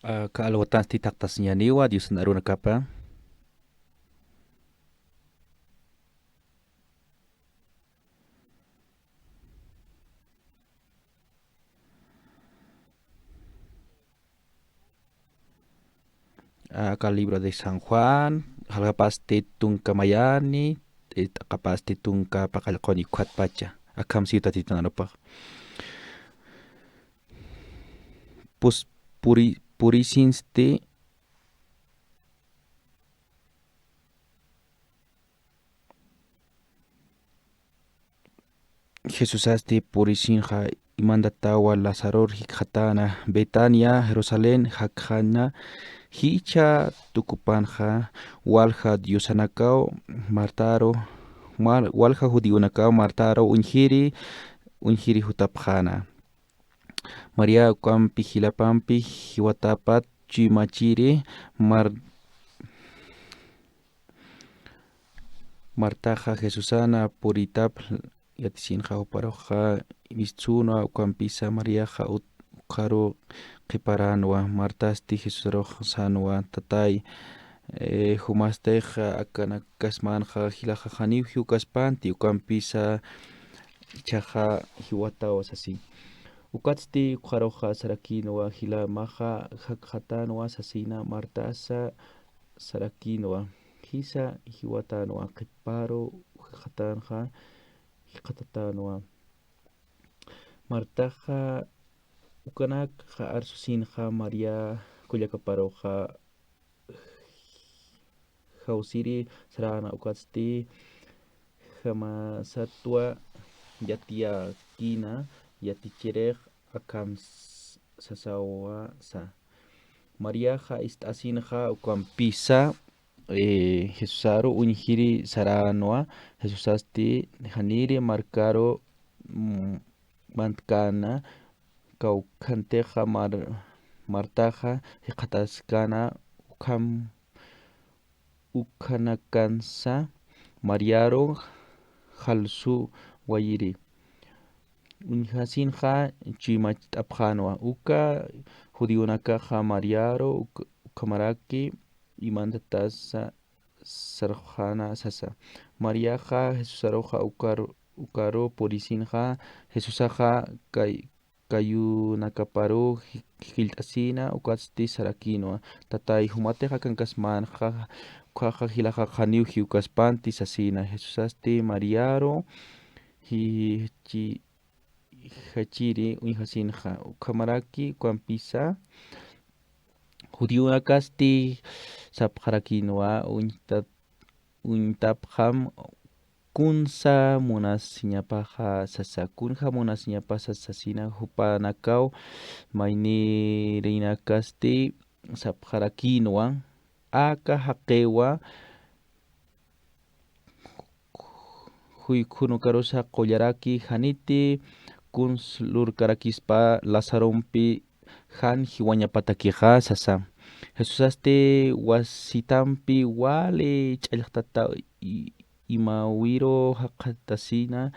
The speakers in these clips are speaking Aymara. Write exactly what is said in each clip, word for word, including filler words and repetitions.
Aka alwatansti thaqtasiñaniwa Diosan arunakapa. Aka libro de San Juan, jalgapasti tunka mayani, eh, t'aqapasti tunka paqallquni ukhatpacha. Akham siyu Tatitan arupax. Pus-, puri-, purisinsti Jesusasti purisinxa imantatawa Lazaror jikxatäna Betania, Jerusalén jakxana, jichha tukupanxa walja diosanakaw Martaru, mar-, walja judionakaw Martaru uñjiri, uñjiri jutapxäna. María ukampi jilapampi jiwatapat chuymachiri, Mar-, Martaxa Jesusana puritap yatisinxa juparuxa mistsünwa, ukampisa Mariaxa ut-, ukxaru qhiparänwa. Martasti Jesusarux sänwa, Tatay, eh, jumastix akanakasmänxa jilaxa janiw jiwkaspanti, ukampisa ichhaxa jiwatawa sasi. Ukatsti ukxaruxa sarakïnwa, jilamaxa jakxatänwa sasina. Martasa sarakïnwa, jisa jiwatänwa, qhiparu jikxatänxa jikxatatänwa. Martaxa ukanakxa arsusinxa María kullakaparuxa jawsiri saräna, ukatsti jamasatwa yatiyäkïna, yatichirix akham s-, sasawa sa. Mariaxa ist'asinxa ukampisa, eh, Jesusaru uñjiri saränwa, Jesusasti janiri markaru, mm, mantkäna, kawkhantixa Mar-, Martaxa jikxataskäna, ukham-, ukhanakansa Mariaru jalsu wayiri. Uñjasinxa chuymacht'apxänwa, uka judionakaxa Mariaru uk-, ukhamaraki imantatasa sarxäna sasa. Mariaxa Jesusaruxa ukaru, ukaru purisinxa, Jesusaxa kay-, kayunakaparu ji-, jikillt'asina, ukatsti sarakïnwa, Tatay, jumatix akankasmänxa, ukhaxa jilaxa janiw jiwkaspanti sasina. Jesusasti Mariaru ji-, ji-, jachiri uñjasinxa, ukhamaraki ukampisa judionakasti sapxarakïnwa, uñtat-, uñtapxam kunsa munasiñapaxa sasa, kunja munasiñapasa sasina. Jupanakaw maynirinakasti sapxarakïnwa, aka jaqiwa juykhun ukarusa qullaraki janiti kuns lurkarakispa Lazarompi jan jiwañapatakixa sasa. Jesusasti wasitampi wali ch'allxtata i-, imawiru jaqhatasina,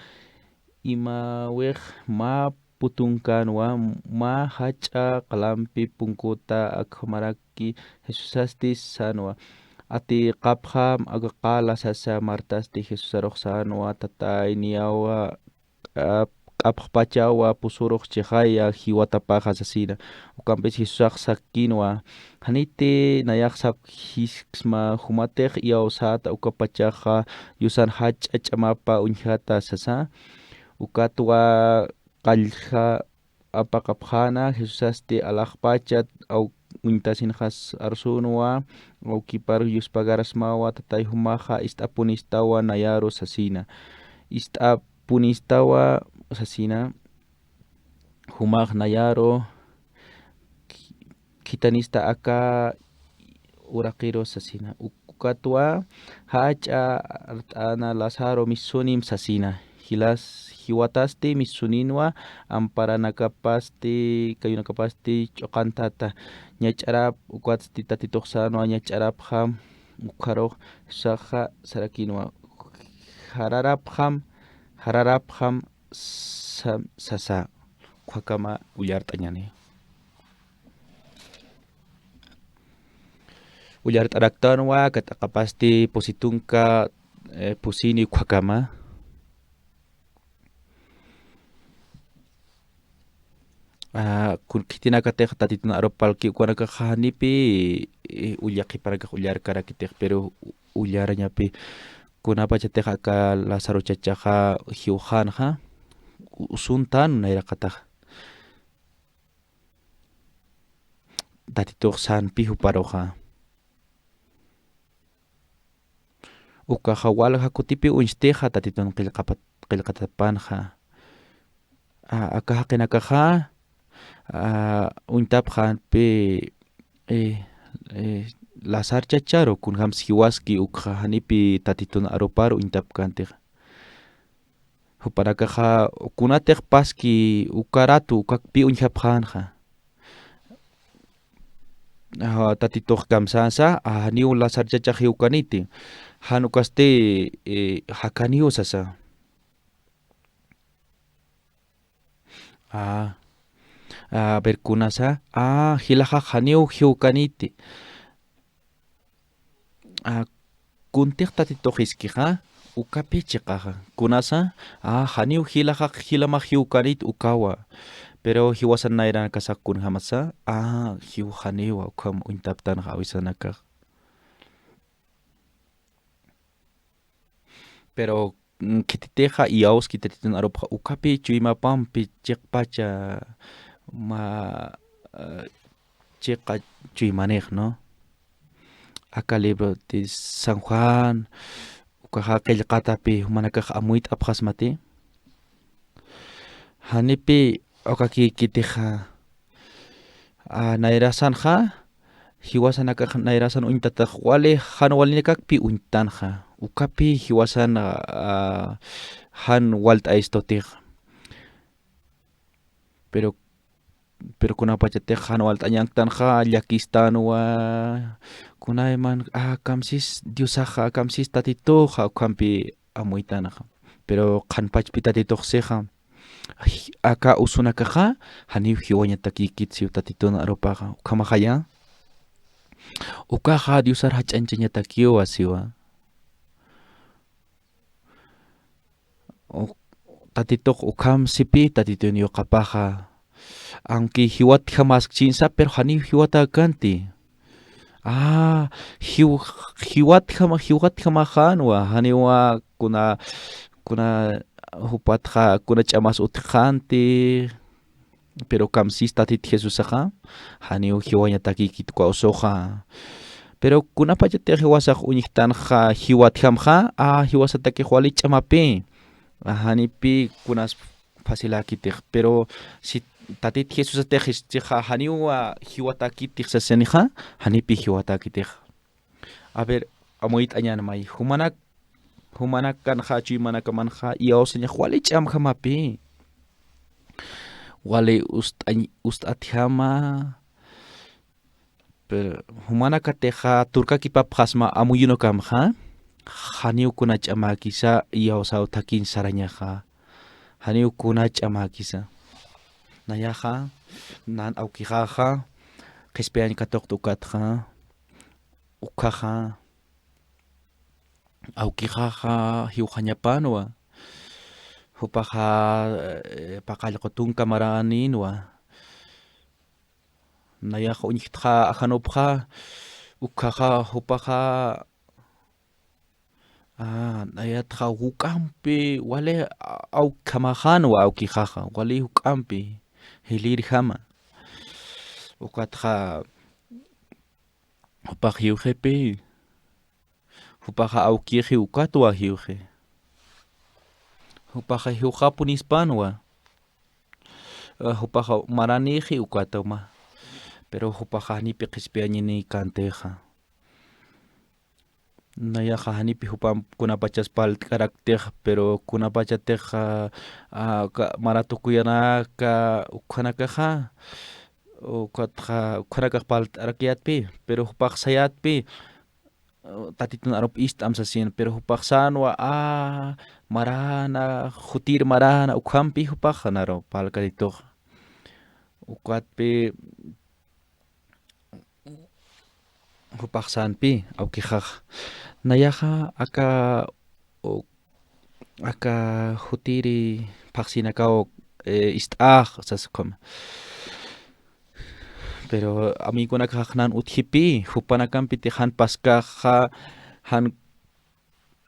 imawix mä putunkänwa, mä jach'a qalampi punkuta akhamaraki Jesusasti sänwa, atiqapxam aka qala sasa. Martasti Jesusarux sänwa, Tatay, niyawa q'ap-, q'apxpachawa, pusurux chixaya jiwatapaxa sasina. Ukampis Jesusax sakïnwa, janiti nayax sapxisksma, jumatix iyawsäta ukapachaxa Diosan jach'a ch'amapa uñjata sasa. Ukatwa qallja apaqapxäna, Jesusasti alaxpacha aw-, uñtasinxas arsünwa, awkipar yuspagarsmawa, Tatay, jumaxa ist'apunistawa nayaru sasina. Ist'apunistawa sasina, jumax nayaru khitanista aka uraqiru sasina. Ukatwa jach'a art'ana Lázaro misunim sasina. Jilas, jiwatasti misuninwa, amparanakapasti, kayunakapasti ch'uqantata. Ñach'arap, ukatsti Tatitux sänwa, ñach'arapxam, ukharux Jesusaxa sarakïnwa, jararapxam, jararapxam, sa-, sasa. Ukhakama ullart'añäni. Ullart'araktanwa, kat'aqapasti pusi tunka, eh, pusini ukhakama. Ah, kun khitinakatix Tatitun arup palki ukanakaxa janipi, eh, ullaqhipanakax ullarkarakitix, pero u-, ullarañapi kunapachatix aka Lázaro chachaxa jiwxänxa, u-, usuntan nayraqatax. Tatitux sanpi juparuxa. Ukaxa walja kutipi uñstixa Tatitun qillqapat-, qillqatapanxa. A-, aka jaqinakaxa, a, uñtapxänpi, eh, eh, Lázaro chacharu, kunjams jiwaski ukxa janipi Tatitun aruparu uñtapkäntixa. Jupanakaxa kunatix paski uka ratu, ukakpi uñjapxänxa. Aja, Tatitux kamsänsa, a, janiw Lázaro chachax jiwkaniti. Jan ukasti, eh, jakaniw sasa. A, a ver, kunasa, a, jilaxax janiw jiwkaniti. A, kuntix Tatitux jiskixa, ukapi chiqaxa. Kunasa, a, janiw jilaxax, jilamax jiwkanit ukawa. Pero jiwasan nayranakasax kunjamasa, a, jiw janiwa, ukham uñtaptanxa awisanakax. Pero, mm, khititixa iyawski Tatitun arupxa ukapi chuymapampi chiqpacha mä, eh, chiqa chuymanix, ¿no? Aka libro de San Juan, ukaxa qillqatapi jumanakax amuyt'apxasmati. Janipi ukakïkitixa, a, nayrasanxa, jiwasanakax nayrasan uñtatax wali jan walinakakpi uñtanxa. Ukapi jiwasan, a, jan walt'aystutix. Pero, pero kunapachatix jan walt'añanktanxa, llakistanwa, kunayman, a, kamsis Diosaxa, kamsis Tatituxa, ukhampi amuytanxa. Pero qhanpachpi Tatitux sixa, ay, aka usunakaxa, janiw jiwañatakïkit siw Tatitun arupaxa. Ukhamaxaya, ukaxa Diosar jach'añchañatakiwa siwa. U-, Tatitux ukham sipi, Tatitun yuqapaxa. Aunque jiwatjamaskchinsa, pero janiw jiwatäkänti. A, jiw-, jiwatjama-, jiwatjamaxänwa, janiwa kuna, kuna jupatxa, kuna ch'amas utjxänti, pero kamsis Tatit Jesusaxa, janiw jiwañatakïkit uka usuxa. Pero kunapachatix jiwasax uñjtanxa jiwatjamxa, a, jiwasatakix wali ch'amapï. A, janipi kunas faciläkitix. Pero si Tatit Jesusatix jiskixa, janiw, a, jiwatäkitix sasinixa, janipi jiwatäkitix. A ver, amuyt'añän may. Jumanak, jumanakanxa, chuymanakamanxa, iyawsañax wali ch'amjamapï. Wali ust'añ-, ust'atjama. Pero jumanakatixa turkakipapxasma amuyunukamxa, janiw kuna ch'amäkisa, iyawsaw thakin sarañaxa. Janiw kuna ch'amäkisa. Nayaxa, nan awkixaxa, qhispiyañ katuqta ukatxa, ukhaxa, awkixaxa jiwxañapänwa, jupaxa, eh, paqallqu tunka maranïnwa. Nayaxa uñjtxa ajanupxa, ukhaxa, jupaxa, a, nayatxa juk'ampi, wali a-, awkhamaxänwa awkixaxa, wali juk'ampi, jilïrjama. Ukatxa, jupax jiwxipï, jupaxa awkixi ukatwa jiwxi. Jupaxa jiwxapunispanwa. A, jupaxa maranïxi ukatwa. Pero jupaxa janipi qhispiyañini kantixa. Nayaxa janipi jupamp kunapachas parlt'karaktix, pero kunapachatix, a, a, ka-, maratukuyanaka, ukhanakaxa, ukatxa, ukhanakax parlt'arakiyätpï, pero jupax sayätpï, a, Tatitun arup ist'am sasin, pero jupax sänwa, a, marana, jutïr marana, ukhampi jupax naru parlkatituxa. Ukatpï, jupax sanpi, awkixax. Nayaxa aka, o, aka jutiri phaxsinakaw, eh, ist'ax, sas ukhama. Pero amigonakax nan utjipi, jupanakampiti jan paskaxa, jan,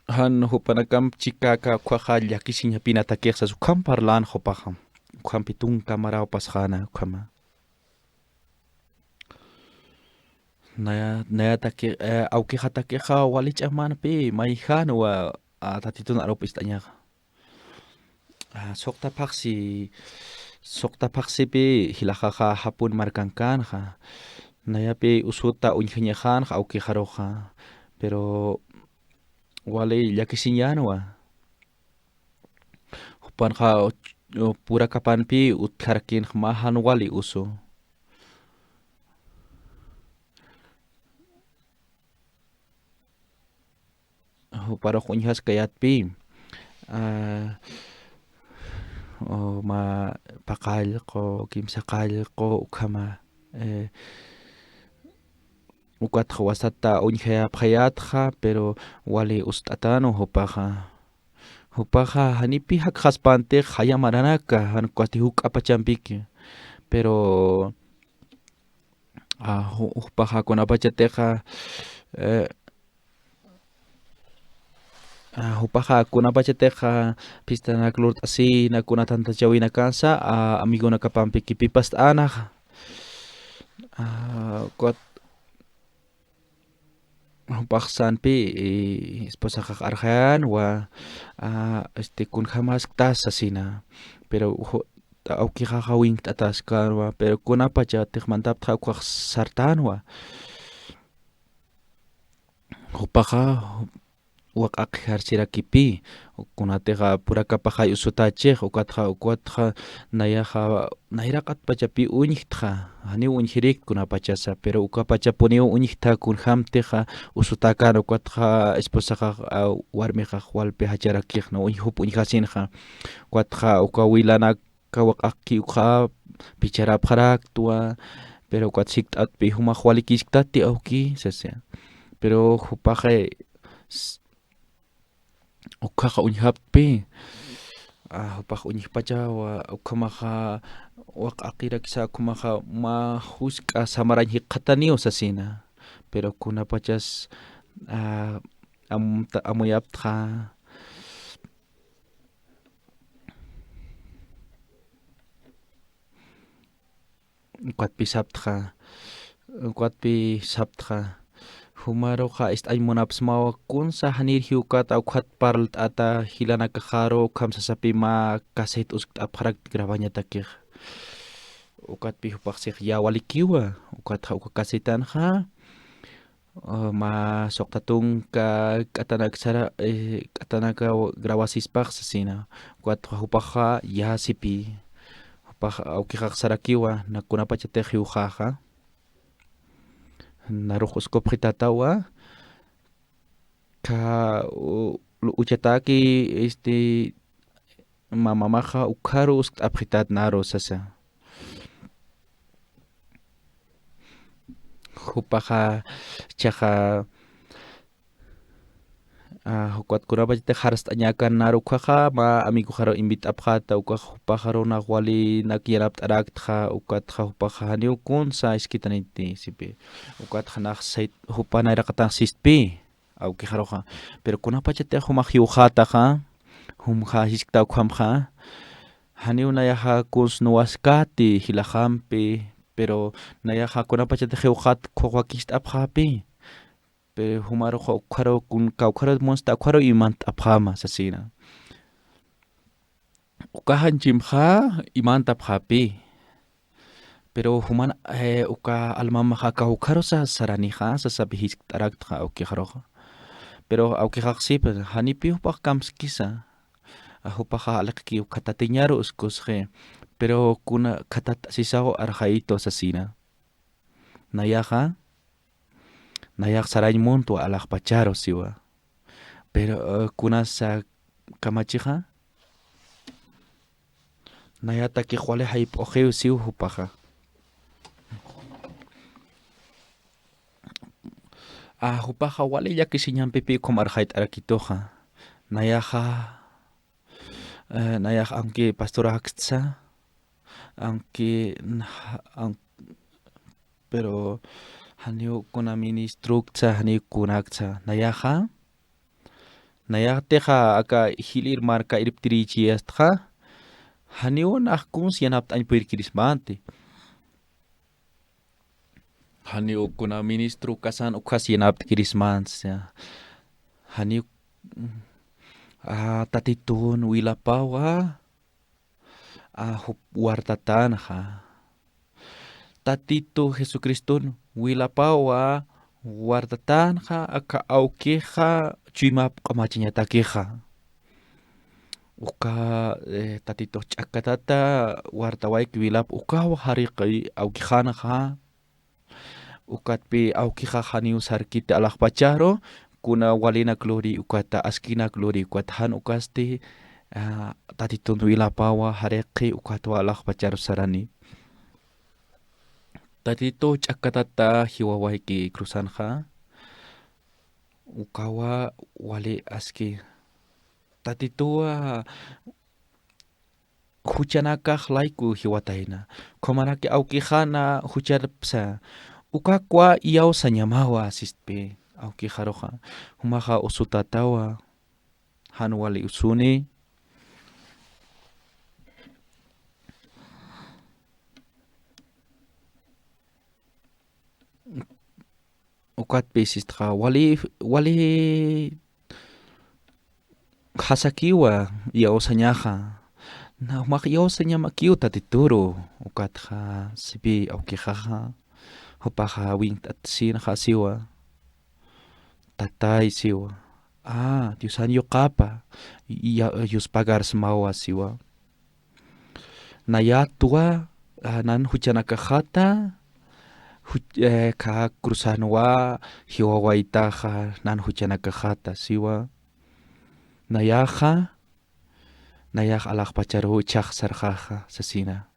jan jupanakamp chikaka ukkhaxa llakisiñapinatakix sas ukham parlan jupaxa. Ukhampi tunka maraw pasxäna ukhama. Naya, nayataki, eh, awkixatakixa wali ch'amanpi, mayjanwa, a, tatitun arup ist'añaxa. A, suqta phaxsi, suqta phaxsipi jilaxaxa japun markankänxa. Nayapi usuta uñjañaxänxa awkixaruxa. Pero wali llakisiñänwa. Jupanxa, u-, purakapanpi utjarakinxa mä jan wali usu. Juparux uñjaskayätpi, a, u, mä paqallqu, kimsa qallqu, ukhama, e, ukatxa wasata uñjayapxayätxa, pero wali ust'atänwa jupaxa. Jupaxa janipi jakxaspantix jaya maranaka, jan ukat juk'apachampiki. Pero, a, ju-, jupaxa kunapachatixa, e, a, jupaxa kunapachatixa, phistanak lurt'asina, kuna tantachäwinakansa, a, amigonakapampiki pipast'änaxa. A, ukat jupax sanpi, e, esposaxax arxayänwa, a, este, kunjamasktas sasina, pero ju-, awkixaxa winkt'ataskänwa, pero kunapachatix mantaptxa ukkhax sartänwa. Jupaxa waq'aqi jarsirakipï, kunatixa purakapaxay usutachix, ukatxa, ukatxa nayaxa nayraqatpachapï uñjtxa, janiw uñjirikt kunapachasa, pero ukapachapuniw uñjtxa kunjämtixa usutäkän, ukatxa esposaxax, a, warmixax walpi jacharakix, no, uñj-, jup uñjasinxa, ukatxa uka wilanak ka waq'aqki ukxa picharapxaraktwa, pero ukat sikt'atpï jumax walikisktat ti awki, sasa. Pero jupaxa, s-, ukhaxa uñjaptpï, a, jupax uñjpachawa, ukhamaxa waq'aqirakisa, ukhamaxa mä jusk'a samarañ jikxataniw sasina. Pero kunapachas, a, am-, ta-, amuyaptxa. Ukatpï saptxa, ukatpï saptxa, jumaruxa ist'añ munapsmawa kunsa janir jiwkata ukhat parlt'ata jilanakaxaru, ukham sasapï mä cassette uskt'apxarakti grabañatakix. Ukatpï jupax six ya walikiwa, ukatxa uka cassettanxa, a, mä suqta tunka k'atanak sara, e, k'atanaka grabasispax sasina. Ukat jupaxa yäsipï. Jupax awkixax sarakiwa, na kunapachatix jiwxäxa. Narux uskupxitätawa. Ka, u-, lu-, uchatäki, este, mä mamaxa ukharu uskt'apxitat naru sasa. Jupaxa, jichhaxa, a, ukat kunapachatix jarst'añakan naru ukhaxa, mä amigoxaru invit'apxäta, ukax jupaxaru nax walinak yanapt'araktxa, ukatxa jupaxa janiw kunsa iskitaniti sipï. Ukatxa nax sayt-, jupa nayraqatanx sistpï. Awkixaruxa. Pero kunapachatix jumax jiwxätaxa, jumxa jiskta ukhamxa, janiw nayaxa kuns nuwaskäti jilaxampi, pero nayaxa kunapachatix jiwxät khuqwakist'apxäpï. Pero jumaruxa ukharu kun, kawkharu munsta ukharu imant'apxäma sasina. Uka janchimxa imantapxäpï. Pero juman, eh, uka almamaxa kawkharusa saranixa, sasapi jiskt'araktxa awkixaruxa. Pero awkixax sipï, janipï jupax kamskisa. A, jupaxa aliqkiw khatatiñaru uskusxi. Pero kuna khatat asisaw arxayitu sasina. Nayaxa, nayax sarañ muntwa alaxpacharu siwa. Pero, eh, kunasa kamachixa, nayatakix wali jayp'uxiw siw jupaxa. A, jupaxa wali llakisiñampipï ukham arxayt'arakituxa. Nayaxa, eh, nayax aunque pastoraktsa, aunque, na-, aun-, pero janiw kuna ministroktsa, janiw kunaksa. Nayaxa, nayatixa aka jilïr marka irptirichiyästxa, janiw nax kuns yanapt'añ puyirkirismänti. Janiw kuna ministro kasan ukhas yanapt'kirismänti. Janiw, a, Tatitun wilapawa, a, jup wartatanxa. Tatitu Jesucriston wilapawa wartatanxa, aka awkixa chuymap q'amachañatakixa. Uka, eh, Tatitux ch'akkatata wartawayki wilap ukawa jariqi awkixanxa. Ukatpï awkixa janiw sarkiti alaxpacharu, kuna walinak luri ukata, askinak luri ukata, jan ukasti, ah, Tatitun wilapawa jariqi ukatwa alaxpacharu sarani. Tatitu ch'akkatata jiwawayki cruzanxa, ukawa wali aski. Tatituwa juchanakax layku jiwatayna. Ukhamaraki awkixana jucharpsa, ukakwa iyawsañamawa sistpi awkixaruxa. Jumaxa usutatawa, jan wali usuni. Ukatpï sistxa, wali, wali jasakiwa iyawsañaxa. Na, jumax iyawsañamakiw Tatituru, ukatxa sipï awkixaxa, jupaxa winkt'atasïnxa siwa. Tatay siwa. A, Diosan yuqapa, ya-, yuspagarsmawa siwa. Nayatwa, a, nan juchanakaxata, juch-, eh, kha cruzanwa jiwawaytaxa, nan juchanakaxata siwa. Nayaxa, nayax alaxpacharu ichhax sarxaxa, sasina.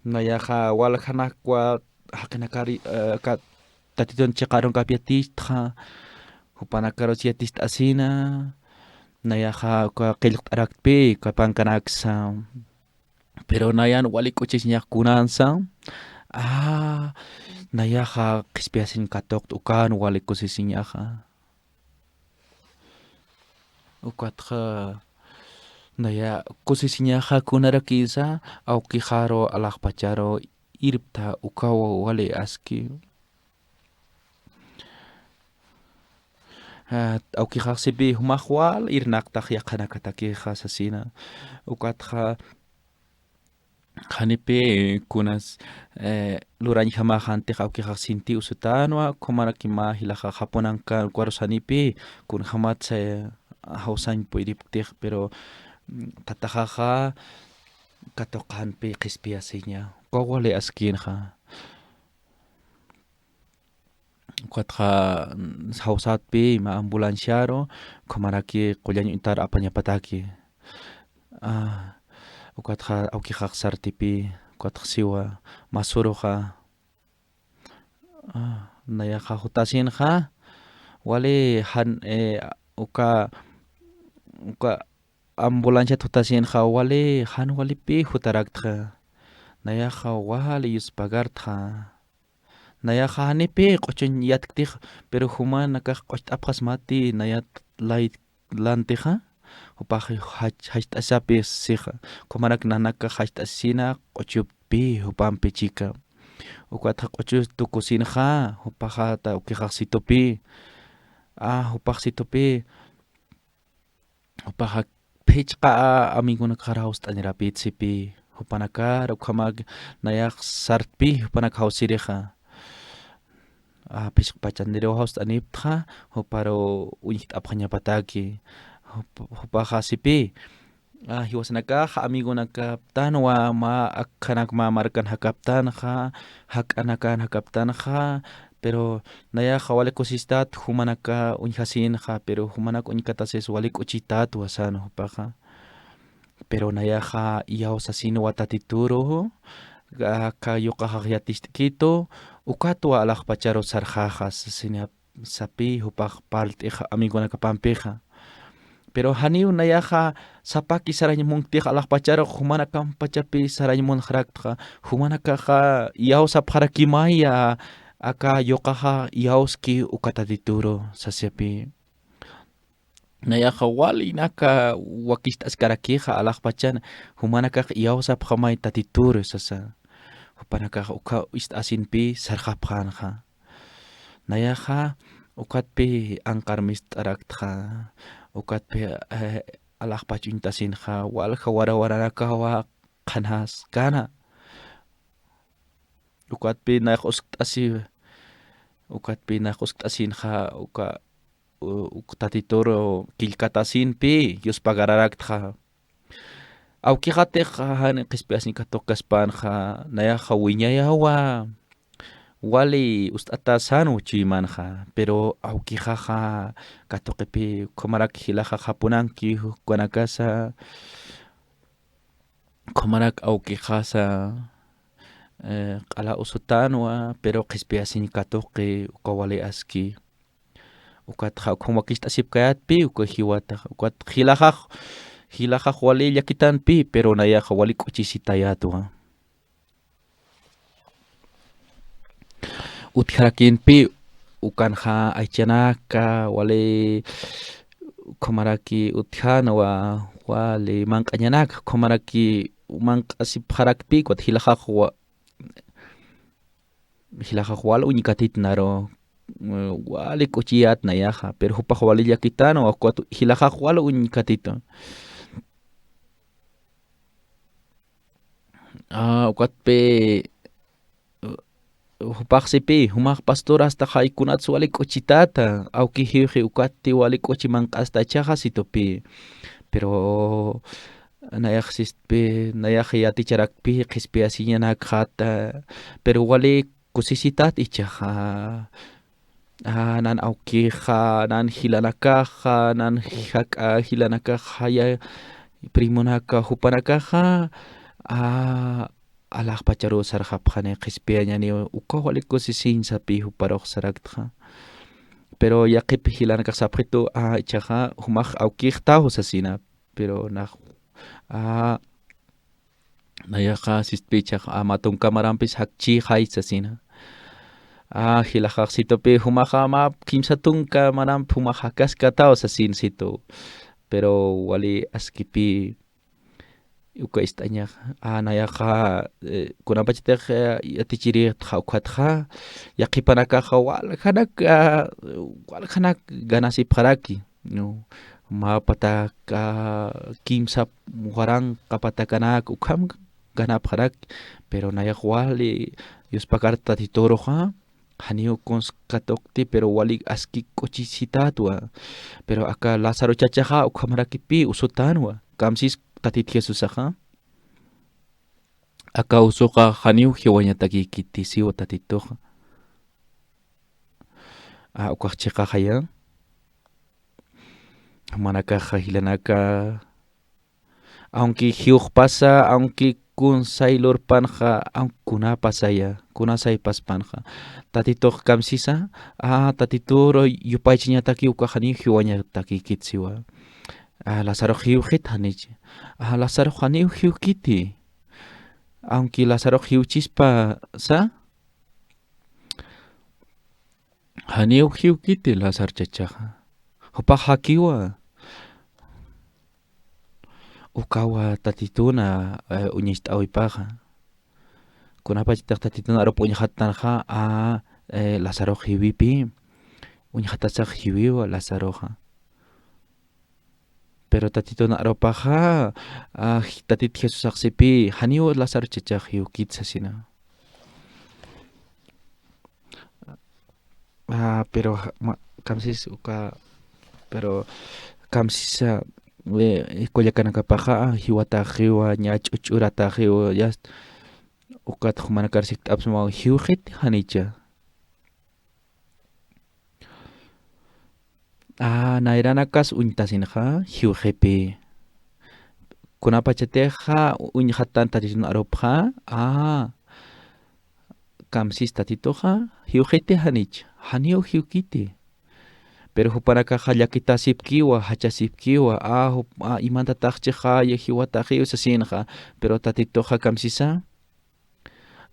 Nayaxa waljanakwa jaqinakari, eh, ka-, Tatitun chiqarunkap yatistxa, jupanakarus yatist'asina, nayaxa uka qillqt'araktpï, uka pankanaksa. Pero nayan wali k'uchisiñax kunansa, a, nayaxa qhispiyasiñ katuqta ukan wali kusisiñaxa. Ukatxa, naya kusisiñaxa kunarakisa, awkixaru alaxpacharu irpta ukawa wali aski. A, awkixax sipï jumax wal irnaqtax yaqhanakatakixa sasina. Ukatxa, janipï kunas, eh, lurañjamax jantix awkixax sinti usutänwa, ukhamaraki mä jilaxa japunankan ukarus janipï kunjamatsa, eh, jawsañ puyripktix, pero, mm, tataxaxa katuqanpï qhispiyasiña, ukaw wali askinxa. Ukatxa, mm, jawsatpï mä ambulanciaru, ukhamaraki qullañ uñtar apañapataki. A, ukatxa awkixax sartipï, ukatxa siwa, masuruxa. A, nayaxa jutasinxa, wali jan, eh, uka, uka ambulanciat jutasinxa, wali jan walipï jutaraktxa. Nayaxa wali yuspagartxa. Nayaxa janipï q'uchuñ yatktix, pero jumanakax q'ucht'apxasmati nayat lay lantixa, jupax jach-, jacht'asapï sixa, ukhamaraki nanakax jacht'asisina q'uchupï jupampi chika. Ukatxa q'uchus tukusinxa, jupaxata awkixax situpï, a, jupax situpï, jupaxa phichqa amigonakxar jawst'anirapït sipï, jupanakar ukhamak nayax sartpï, jupanak jawsirixa. A, phichqa pachaniriw jawst'aniptxa, juparu uñjt'apxañapataki, jup-, jupaxa sipï. A, jiwasanakax amigonakaptanwa, mä akhanak mä markan jakaptanxa, jak'anakan jakaptanxa, pero nayaxa wali kusistat jumanaka uñjasinxa, pero jumanak uñkatasis wali k'uchitatwa sän jupaxa. Pero nayaxa iyawsasinwa Tatituru, aka yuqaxax yatist'kitu, Ukatwa alaxpacharu sarxaxa, sasina sapï jupax parlt'ixa amigonakapampixa. Pero janiw nayaxa sapaki sarañ munktix alaxpacharux jumanakampachapï sarañ munxaraktxa, jumanakaxa iyawsapxarakimaya aka yuqaxa iyawski uka Tatituru sasipï. Nayaxa walinaka wakicht'askarakixa alaxpachan, jumanakax iyawsapxamay Tatituru sasa. Jupanakax uka ist'asinpï sarxapxänxa. Nayaxa ukatpï anqar mist'araktxa, ukatpï, eh, alaxpach uñtasinxa, walja warawaranakawa qhanaskäna. Ukatpï nayax uskt'asi, ukatpï nayax uskt'asinxa, uka, u-, uk Tatituru killkatasinpï yuspagaraktxa. Awkixatix jan qhispiyasiñ katuqkaspänxa, nayaxa wiñayawa, wali ust'atäsänwa chuymanxa, pero awkixaxa katuqipï, ukhamarak jilaxax japunanki jukanakasa, ukhamarak awkixasa, eh, q'ala usutänwa, pero qhispiyasiñ katuqi uka wali aski. Ukatxa ukham wakicht'asipkayätpï uka jiwatax, ukat jilaxax, jilaxax wali llakitanpï, pero nayaxa wali k'uchisitayätwa. Utjarakïnpï ukanxa aychanaka, wali ukhamaraki utjänwa, wali manq'añanaka, ukhamaraki manq'asipxarakpï, ukat jilaxax wa-, jilaxax wal uñkatit naru, eh, wali k'uchiyät nayaxa, pero jupax wali llakitänwa, ukat jilaxax wal uñkatitu. Ah, ukatpï, eh, jupax sipï, jumax pastor astaxa kunats wali k'uchitäta, awki jiwxi ukatti wali k'uchi manq'asta jichhaxa situpï. Pero nayax sistpï, nayax yaticharakpï qhispiyasiñanakxata, pero wali kusisitat jichhaxa. Ah, nan awkixa, nan jilanakaxa, nan jak'a jilanakaxa, ya primonaka, jupanakaxa, ah, alaxpacharu sarxapxani, qhispiyañaniw, uka wali kusisiñ sapï juparux saraktxa. Pero yaqhip jilanakax sapxitu, ah, jichhaxa, jumax awkixtaw sasina. Pero nax, ah, nayaxa sistpï jichhax, ah, mä tunka marampis jakchïxay sasina. Ah, jilaxax situpï jumaxa mä kimsa tunka maramp jumax jakaskataw sasin situ. Pero wali askipï uka ist'añax, ah, nayaxa, eh, kunapachatix, eh, yatichirïtxa ukatxa, yaqhipanakaxa waljanak, ah, waljanak ganasipxaraki, ¿no? Mä pataka, kimsa waranqa patakanak ukham ganapxaraki, pero nayax wali yuspagart Tatituruxa, janiw kuns katuqti, pero wali aski k'uchisitätwa. Pero aka Lázaro chachaxa ukhamarakipï usutänwa. Kamsis Tatit Jesusaxa, aka usuxa janiw jiwañatakïkiti siwa Tatituxa. A, ukax chiqaxaya. Jumanakaxa jilanaka, aunque jiwxpasa, aunque kunsay lurpanxa, aunque kunapasaya, kunasaypaspanxa, Tatitux kamsisa, a, Tatitur yupaychañataki ukax janiw jiwañatakïkit siwa. A, Lazarox jiwxit janichi. A, Lazarox janiw jiwkiti. Aunque Lazarox jiwchispasa, janiw jiwkiti Lázaro chachaxa. Jupax jakiwa. Ukawa Tatituna, eh, uñacht'äwipaxa. Kunapachatix Tatitun arup uñxattanxa, a, eh, Lazarox jiwipï. Uñxatasax jiwiwa Lazaroxa. Pero Tatitun arupaxa, a, Tatit Jesusax sipï, janiw Lázaro chachax jiwkit sasina. A, pero ja-, ma-, kamsis uka, pero kamsisa, e, kullakanakapaxa, a, jiwataxiwa, ña ch'uch'urataxiwa, ya, ukat jumanakar sikt'apsmaw jiwxit janicha. A, nayranakas uñtasinxa, jiwxipï. Kunapachatixa uñxattan Tatitun arupxa, a, kamsis Tatituxa, jiwxiti janich, janiw jiwkiti. Pero jupanakaxa llakitasipkiwa, jachasipkiwa, a, jup-, a, imantataxchixaya, jiwataxiw sasinxa. Pero Tatituxa kamsisa,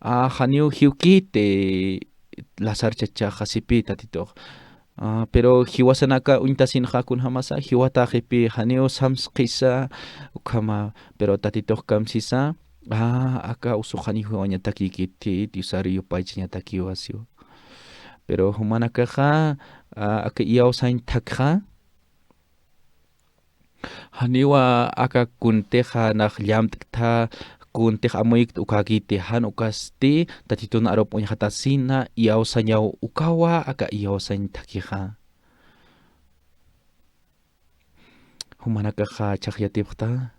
a, janiw jiwkiti Lázaro chachaxa sipi Tatitux. A, pero jiwasanaka uñtasinxa kunjamasa, jiwataxipi, janiw samsqisa, ukhama, pero Tatitux kamsisa, a, aka usux janiw jiwañatakikiti, Diosar yupaychañatakiwa siwa. Pero jumanakaxa, a, aka iyawsañ thakxa, janiwa aka kuntixa nax llamt'kta, kuntix amuykt ukakiti, jan ukasti Tatitun arup uñjatasina, iyawsañaw ukawa aka iyawsañ thakixa. Jumanakaxa chhaqyatipxta,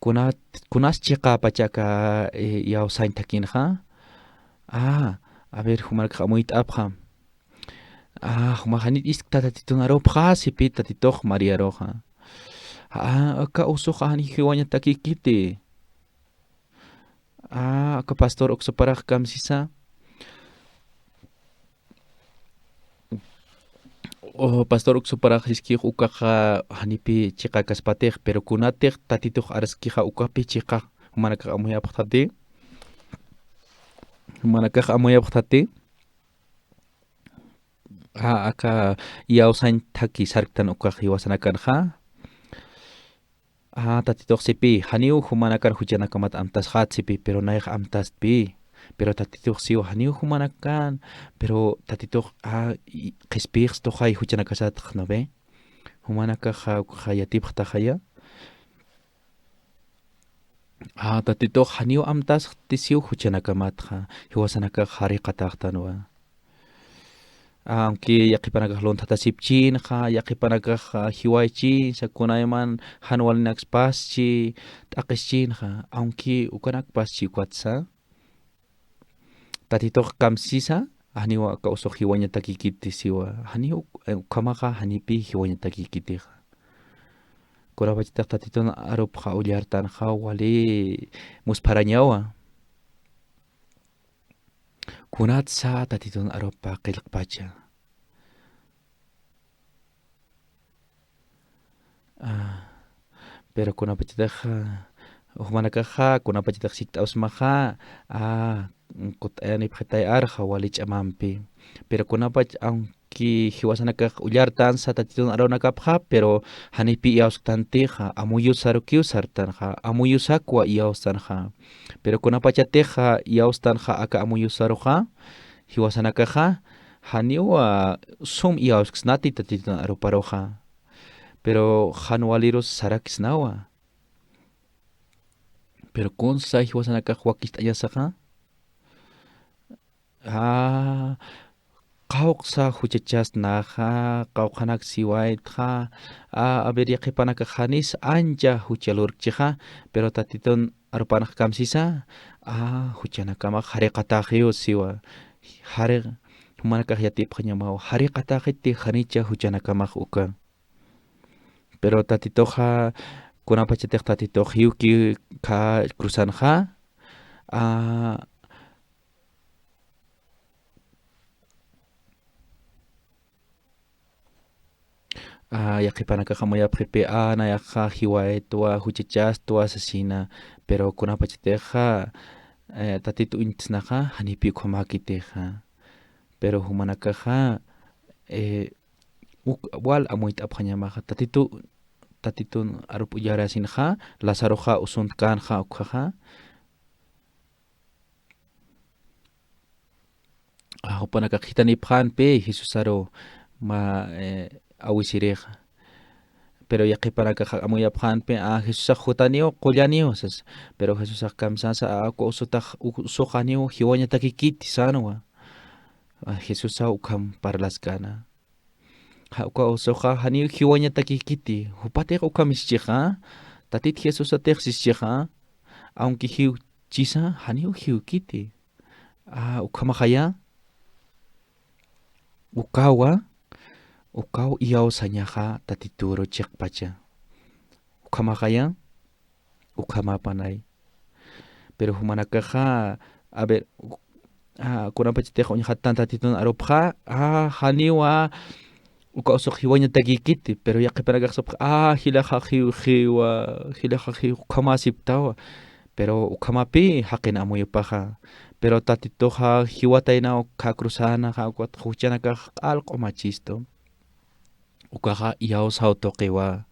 kunat, kunas chiqapacha aka, eh, iyawsañ thakinxa. A, a ver, jumanakax amuyt'apxa. A, juma janit iskta Tatitun arupxa, sipi Tatitux Mariaruxa. A, aka usux janiw jiwañatakikiti. A, aka pastor uksuparax kamsisa. O, pastor uksuparax jiskix ukaxa janipi chiqakaspatix, pero kunatix Tatitux arskixa ukapi chiqa, jumanakax amuyapxtati. Jumanakax amuyapxtati. A, aka iyawsañ thaki sarktan ukax jiwasanakanxa. A, Tatitux sipi, janiw jumanakan juchanakamat amtasxat sipi, pero nayx amtastpi. Pero Tatitux siw janiw jumanakan, pero Tatitux, a, i-, qhispiyxstuxay juchanakasatx, ¿no ve? Jumanakaxa, ukaxa yatipxtaxaya. A, Tatitux janiw amtasxti siw juchanakamatxa, jiwasanakax jariqataxtanwa. Aunque yaqhipanakax lunthatasipchinxa, yaqhipanakax, a, jiwaychinsa, kunayman jan walinakspaschï, t'aqhischinxa, aunque ukanakpaschï ukatsa, Tatitux kamsisa, janiw aka usux jiwañatakikiti siwa, janiw uk-, ukhamaxa janipi jiwañatakikitixa. Kunapachatix Tatitun arupxa ullartanxa wali muspharañawa. Kunatsa Tatitun arupa qillqpacha. A, pero kunapachatix, a, jumanakaxa, kunapachatix sikt'awsmaxa, a, kut'ayanipxitay arxa wali ch'amampi. Pero kunapach, aunque jiwasanakax ullartansa Tatitun arunakapxa, pero janipi iyawsktantixa, amuyusarukiw sartanxa, amuyusakwa iyawstanxa. Pero kunapachatixa iyawstanxa aka amuyusaruxa, jiwasanakaxa, janiwa sum iyawsksnati Tatitun aruparuxa. Pero jan walirus saraksnawa. Pero kunsa jiwasanakax wakicht'añasaxa. A, qawqsa juchachasnaxa, qawqhanak siwaytxa, a, a ver, yaqhipanakax janis ancha jucha lurkchixa, pero Tatitun arupanx kamsisa, a, juchanakamax jariqataxiw siwa, jari-, jumanakax yatipxañamaw, jariqataxiti janicha juchanakamax uka. Pero Tatituxa, kunapachatix Tatitux jiwki kha cruzanxa, a, a, yaqhipanakax amuyapxipi, a, nayaxa jiwaytwa, juchachastwa sasina, pero kunapachatixa, eh, Tatitu uñtsnaxa, janipi ukhamäkitixa. Pero jumanakaxa, eh, uk wal amuyt'apxañamaxa, Tatitu, Tatitun arup ullarasinxa, Lazaroxa usuntkanxa ukhaxa. A, jupanakax jitanipxänpi Jesusaru mä, eh, awisirixa. Pero yaqhipanakax amuyapxänpi, a, Jesusax jutaniw, qullaniw, sas. Pero Jesusax kamsänsa, a, uka usutax, u-, usux janiw jiwañatakikiti sänwa. A, Jesusaw ukham parlaskäna. Ja, uka usuxa janiw jiwañatakikiti, jupatix ukham sischixa, Tatit Jesusatix sischixa, aunque jiwchisa, janiw jiwkiti. A, ukhamaxaya, ukawa, ukaw iyawsañaxa Tatituru chiqpacha. Ukhamaxaya, ukhamapanay. Pero jumanakaxa, a ver, u-, ah, kunapachatix uñjattan Tatitun arupxa, ah, janiwa uka usuq jiwañatakïkiti, pero yaqhipanakax sapxi, ah, jilaxa jiw jiwa, jilaxa jiw ukhamäsipktawa, pero ukhamapï jaqin amuyupaxa, pero Tatituxa jiwataynaw khä cruzanaxa, ukat juchanakax q'al q'umachistu. Ukaxa iyawsaw tuqiwa.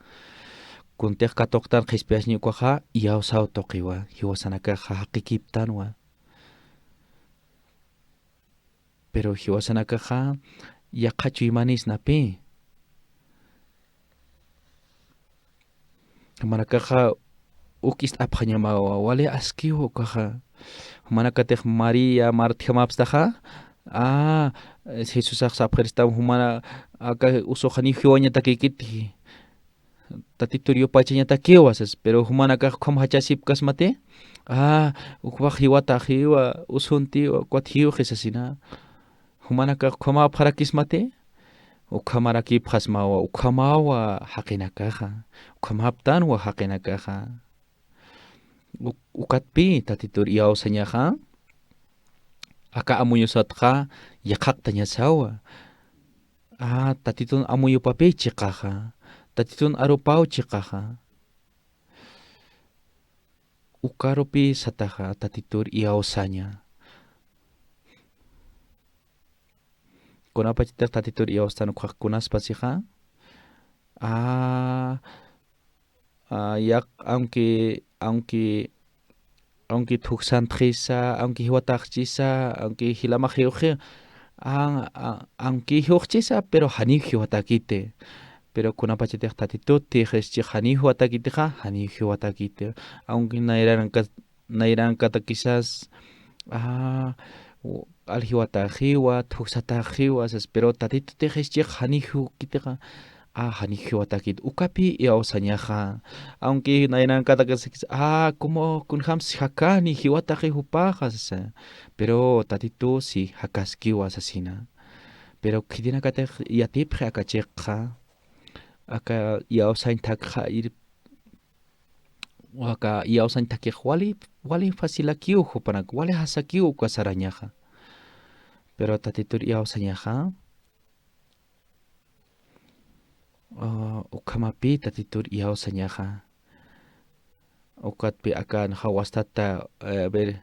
Kuntix katuqtan qhispiyasiñ ukaxa iyawsaw tuqiwa. Jiwasanakaxa jaqikipktanwa. Pero jiwasanakaxa yaqha chuymanisnapï. Jumanakaxa uk ist'apxañamawa, wali askiw ukaxa. Jumanakatix María Martjamapstaxa, ah, Jesusax sapxiristam jumana, aka usuxaniw jiwañatakïkiti, Tatitur yupachañatakiwa sas, pero jumanakax ukham jachasipkasmati, ah, ukpax jiwataxiwa, usuntiwa, ukat jiwxi sasina. Jumanakax ukhamäpxarakismati, ukhamarakipxasmawa, ukhamawa jaqinakaxa, ukhamaptanwa jaqinakaxa. U-, ukatpï Tatitur iyawsañaxa, aka amuyusatxa yaqhaqtañasawa. Ah, Tatitun amuyupapï chiqaxa, Tatitun arupaw chiqaxa. Ukarupï sataxa Tatitur iyawsaña. Kunapachatix Tatitur iyawstan ukkhax kunaspasixa. Ah, ah, yaq-, aunque, aunque, aunque thuksantxisa, aunque jiwataxchisa, aunque jilamax jiwxi, ah, ah, aunque jiwxchisa, pero janiw jiwatakiti. Pero kunapachatix Tatitut jischi janiw jiwatakitixa, janiw jiwatakiti. Aunque nayranka-, nayrankatakisas, ah, u-, q'al jiwataxiwa, thuksataxiwa sas, pero Tatitut jischi janiw jiwkitixa, ah, janiw jiwatakit. Ukapï iyawsañaxa. Aunque nayrankatakisas, ah, como kunjams jakani jiwataxi jupaxa sasa. Pero Tatitu si jakaskiwa sasina. Pero khitinakatix yatipxi aka chiqxa, aka iyawsañ thakxa ir-, aka iyawsañ thakix wali, wali facilakiw jupanak, wali jasakiw uka sarañaxa. Pero Tatitur iyawsañaxa, ah, ukhamapï Tatitur iyawsañaxa. Ukatpï aka naxa wastata, eh, a ver,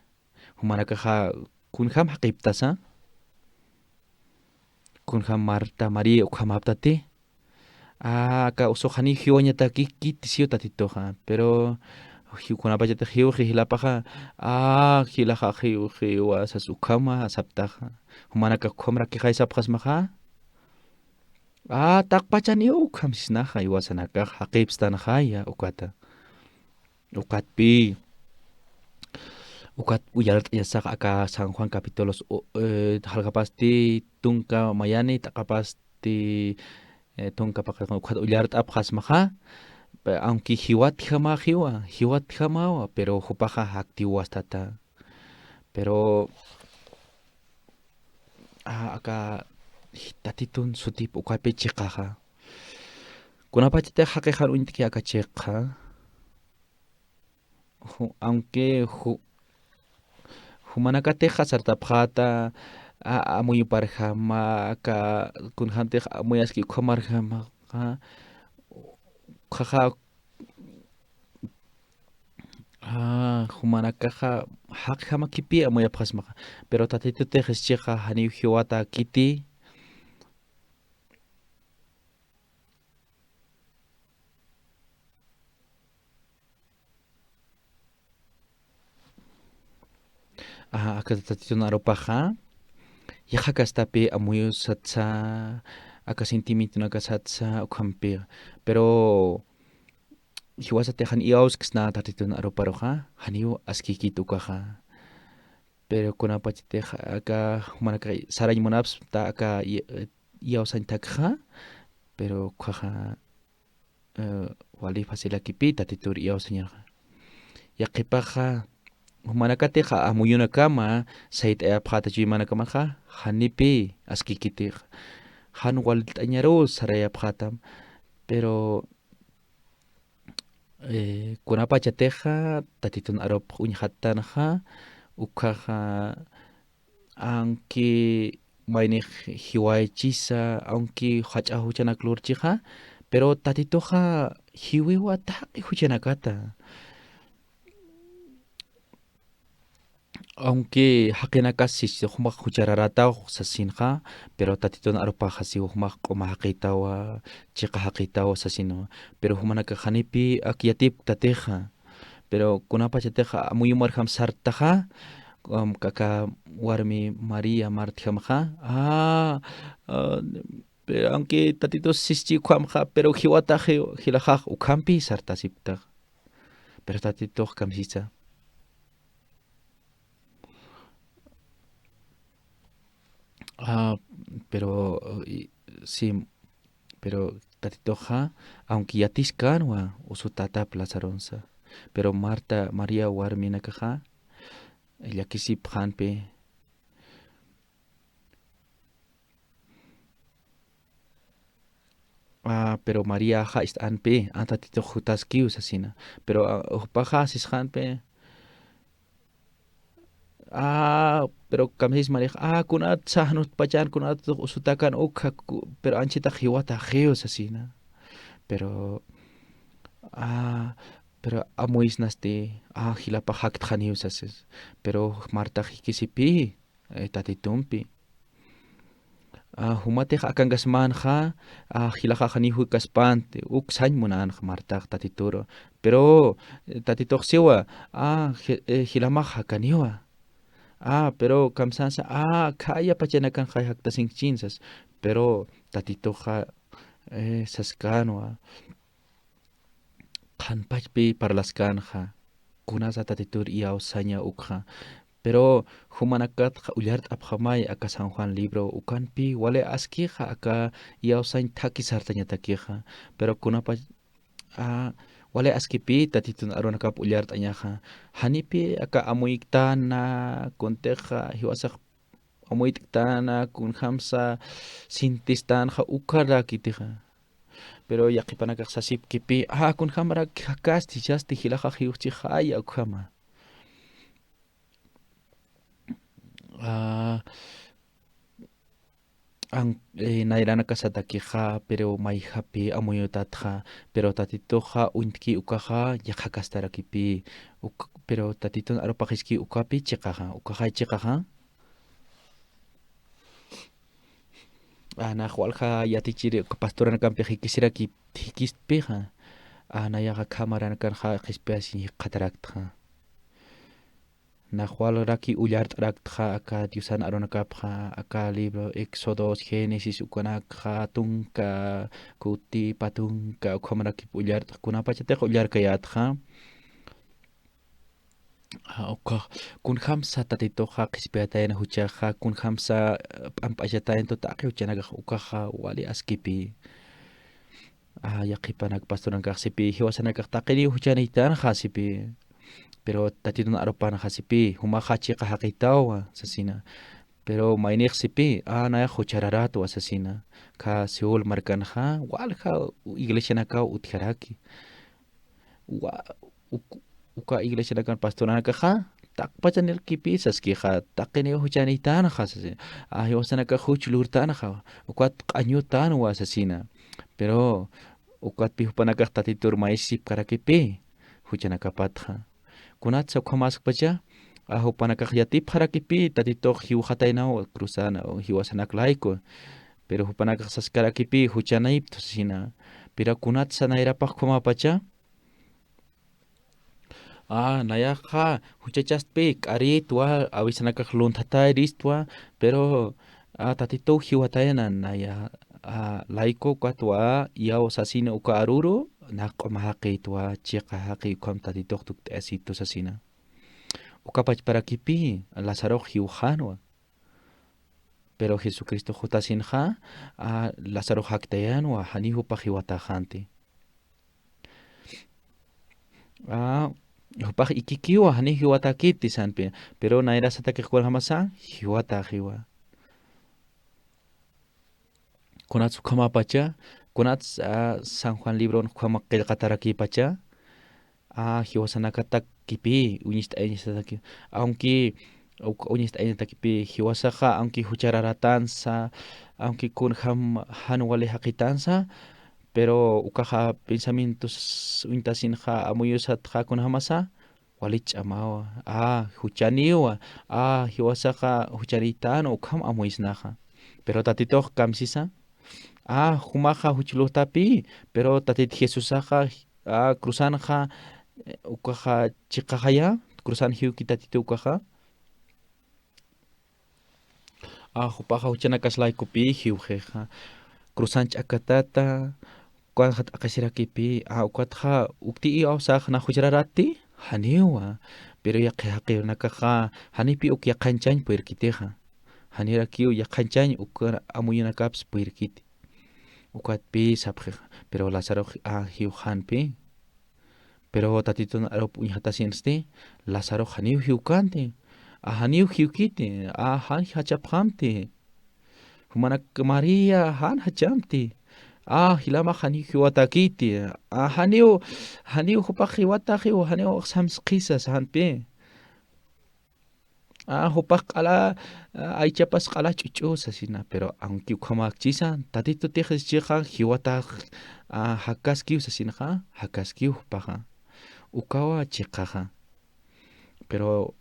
jumanakaxa kunjam jaqipktasa, kunjam Marta, María ukhamaptati. Ah, aka usuxaniw jiwañatakïkiti siw Tatituxa, pero jiw-, kunapachatix jiwxi jilapaxa, ah, jilaxa jiw jiwa sas ukhama saptaxa. Jumanakax ukhamrakixay sapxasmaxa. Ah, taqpachaniw ukham sisnaxa, jiwasanakax jaqipstanxaya ukata. Ukatpï, ukat uyart'añasax aka San Juan capítulos, u-, eh, jalgapasti tunka mayani, taqapasti, eh, tunka paqarin, ukat uyart'apxasmaxa, pe-, aunque jiwatjamaxiwa, jiwatjamawa, pero jupaxa jaktiw wastata. Pero, ah, aka Tatitun sutip ukapï chiqaxa. Kunapachatix jaqixan uñt'ki aka chiqxa. Ju-, aunque ju-, jumanakatixa sartapxäta, a-, amuyuparjama, aka kunjamtix amuyaski ukhamarjamaxa, ukhaxa, ah, jumanakaxa jaqjamakipï amuyapxasmaxa. Pero Tatitutix jischixa janiw jiwatakiti. Ajá, aka Tatitun arupaxa, yaqha kastapï amuyusatsa, aka sentimientonakasatsa, ukhampixa. Pero jiwasatix jan iyawsksna Tatitun aruparuxa, janiw askïkit ukaxa. Pero kunapachatix aka jumanakax sarañ munapxta aka i-, iyawsañ thakxa, pero ukhaxa, eh, wali facilakipï Tatitur iyawsañaxa. Yaqhipaxa, jumanakatixa amuyunakama sayt'ayapxäta chuymanakamaxa, janipï askïkitixa. Jan walt'añaruw sarayapxätam, pero, eh, kunapachatixa Tatitun arup uñjattanxa, ukhaxa, aunque maynix jiwaychisa, aunque jach'a juchanak lurchixa, pero Tatituxa jiwiwa taqi juchanakata. Aunque jaqinakas sis jumax juchararataw sasinxa, pero Tatitun arupaxa siw jumax q'uma jaqitawa, chiqa jaqitawa sasinwa. Pero jumanakax janipi ak yatipktatixa. Pero kunapachatix amuyumarjam sartaxa, um, aka warmi María Martjamxa, ah, ah, pero aunque Tatitus sischi ukhamxa, pero jiwatax jilaxax ukhampi sartasipktax. Pero Tatitux kamsisa. Ah, pero, i-, sí, pero Tatituxa, aunque yatiskanwa usutatap Lazaronsa, pero Marta, María warminakaxa, llakisipxanpi. Ah, pero Mariaxa ist'anpi, ah, Tatitux jutaskiw sasina. Pero, ah, jupaxa sisxanpi, ah, pero kamsis Mariaxa, ah, kunat saxnutpachan, kunat usutakan ukxa, ku-, pero anchitax jiwataxiw sasina. Pero, ah, pero amuysnasti, ah, jilapax jaktxaniw sasis. Pero Martax jikisipi, eh, Tatitumpi. Ah, jumatix akankasmänxa, ah, jilaxax janiw jikaspanti, uk sañ munänxa Martax Tatituru. Pero, eh, Tatitux siwa, ah, ji-, eh, jilamax jakaniwa. Ah, pero kamsänsa, ah, khaya pachanakanxa jaktasinkchin sas. Pero Tatituxa, eh, saskänwa. Qhanpachpi parlaskänxa, kunasa Tatitur iyawsaña ukxa. Pero jumanakatxa ullart'apxamay aka San Juan libro, ukanpi wali askixa aka iyawsañ thakhi sartañatakixa. Pero kunapach, ah, wali askipi Tatitun arunakap ullart'añaxa. Janipi aka amuyktana, kuntixa jiwasax amuyt'ktana, kunjamsa sintistanxa ukarakitixa. Pero yaqhipanakax sasipkipi, ah, kunjamarak jakasti, jichhasti jilaxax jiwxchixaya ukhama. Ah, an-, eh, nayranakasatakixa, pero mayjapi amuyutatxa, pero Tatituxa uñt'ki ukaxa yaqhakastarakipi, uk-, pero Tatitun arupaxiski ukapi chiqaxa, ukaxay chiqaxa. Ah, nax walja yatichiri, pastoranakampi jikisiraki, jikistpixa. Ah, nayaxa khamaranakanxa qhispiyasiñ jikxataraktxa. Nax walraki ullart'araktxa aka Diosan arunakapxa, aka libro Éxodos, Génesis, ukanakxa, tunka, kuti, patunka, ukhamaraki ullart'xa, kunapachatix ullarkayätxa. Ah, ukax, kunjamsa Tatituxa qhispiyatayna juchaxa, kunjamsa, eh, p'amp'achatayntu taqi juchanakax ukaxa wali askipi. Ah, yaqhipanak pastornakax sipi, jiwasanakax taqiniw juchanïtanxa sipi. Pero Tatitun arupanxa sipi, jumaxa chiqa jaqitawa, sasina. Pero maynix sipi, ah, nayax juchararätwa, sasina. Kha Seúl markanxa, walja iglesianakaw utjaraki. Wa-, uk-, uka iglesianakan pastoranakaxa, taqpachanirakipi saskixa, taqiniw juchanïtanxa, sasina. Ah, jiwasanakax juch lurtanxa, ukat q'añutanwa, sasina. Pero, ukatpi jupanakax Tatitur maysipkarakipi, juchanakapatxa. Kunatsa ukhamaskpacha, a, jupanakax yatipxarakipi, Tatitux jiwxataynaw cruzana, o jiwasanak layku. Pero jupanakax saskarakipi, juchanïptu sasina. Pero kunatsa nayrapax ukhamapacha, a, nayaxa, juchachastpi, k'arïtwa, awisanakax lunthatayiristwa, pero, a, Tatituw jiwatayna, naya, a, layku ukatwa, iyaw sasina uka aruru, nax q'uma jaqïtwa, chiqa jaqï ukham Tatitux tukt'ayasitu sasina. Uka pachparakipi, Lazarox jiwxänwa. Pero Jesucristo jutasinxa, a, Lazarox jaktayänwa, janiw jupax jiwatäxänti. A, jupax ikikiwa, janiw jiwatäkiti sanpi. Pero nayrasatakix kunjamasa, jiwatäxiwa. Kunats ukhamapacha, kunats, a, San Juan libron ukhama qillqatarakipacha, a, jiwasanakatakipi, uñist'ayañasataki. Aunque, uk uñist'añatakipi jiwasaxa, aunque juchararatansa, aunque kunjam jan wali jaqitansa, pero ukaxa pensamientos uñtasinxa amuyusatxa kunjamasa, wali ch'amawa, a, juchaniwa, a, jiwasaxa juchanïtan, ukham amuyisnaxa. Pero Tatitux kamsisa, a, jumaxa juch lutapi, pero Tatit Jesusaxa, a, cruzanxa, eh, ukaxa chiqaxaya, cruzan jiwki Tatitu ukaxa. A, jupaxa juchanakaslaykupï jiwxixa. Cruzan ch'akatata, ukanxa t'aqhisirakipi, a, ukatxa ukti iyawsax nax juchararatti, janiwa. Pero yaqha jaqirinakaxa, janipï uk yaqhanchañ purirkitixa. Janirakiw yaqhanchañ uk amuyunakaps purirkiti. Ukatpï sapxixa, pero Lazarox, a, jiw janpï. Pero Tatitun arup uñjatasinsti, Lazarox janiw jiwkanti, a, janiw jiwkiti, a, jan jachapxamti. Jumanak María, jan jachamti, a, jilamax janiw jiwatakiti, a, janiw, janiw jupax jiwataxiw, janiw samsqisa sanpï. A, jupax q'ala, a, aychapas q'ala ch'uch'u sasina, pero aunque ukhamäkchisa, Tatitutix chiqa jiwatax, a, jakaskiw sasinxa, jakaskiw jupaxa. Ukawa chiqaxa. Pero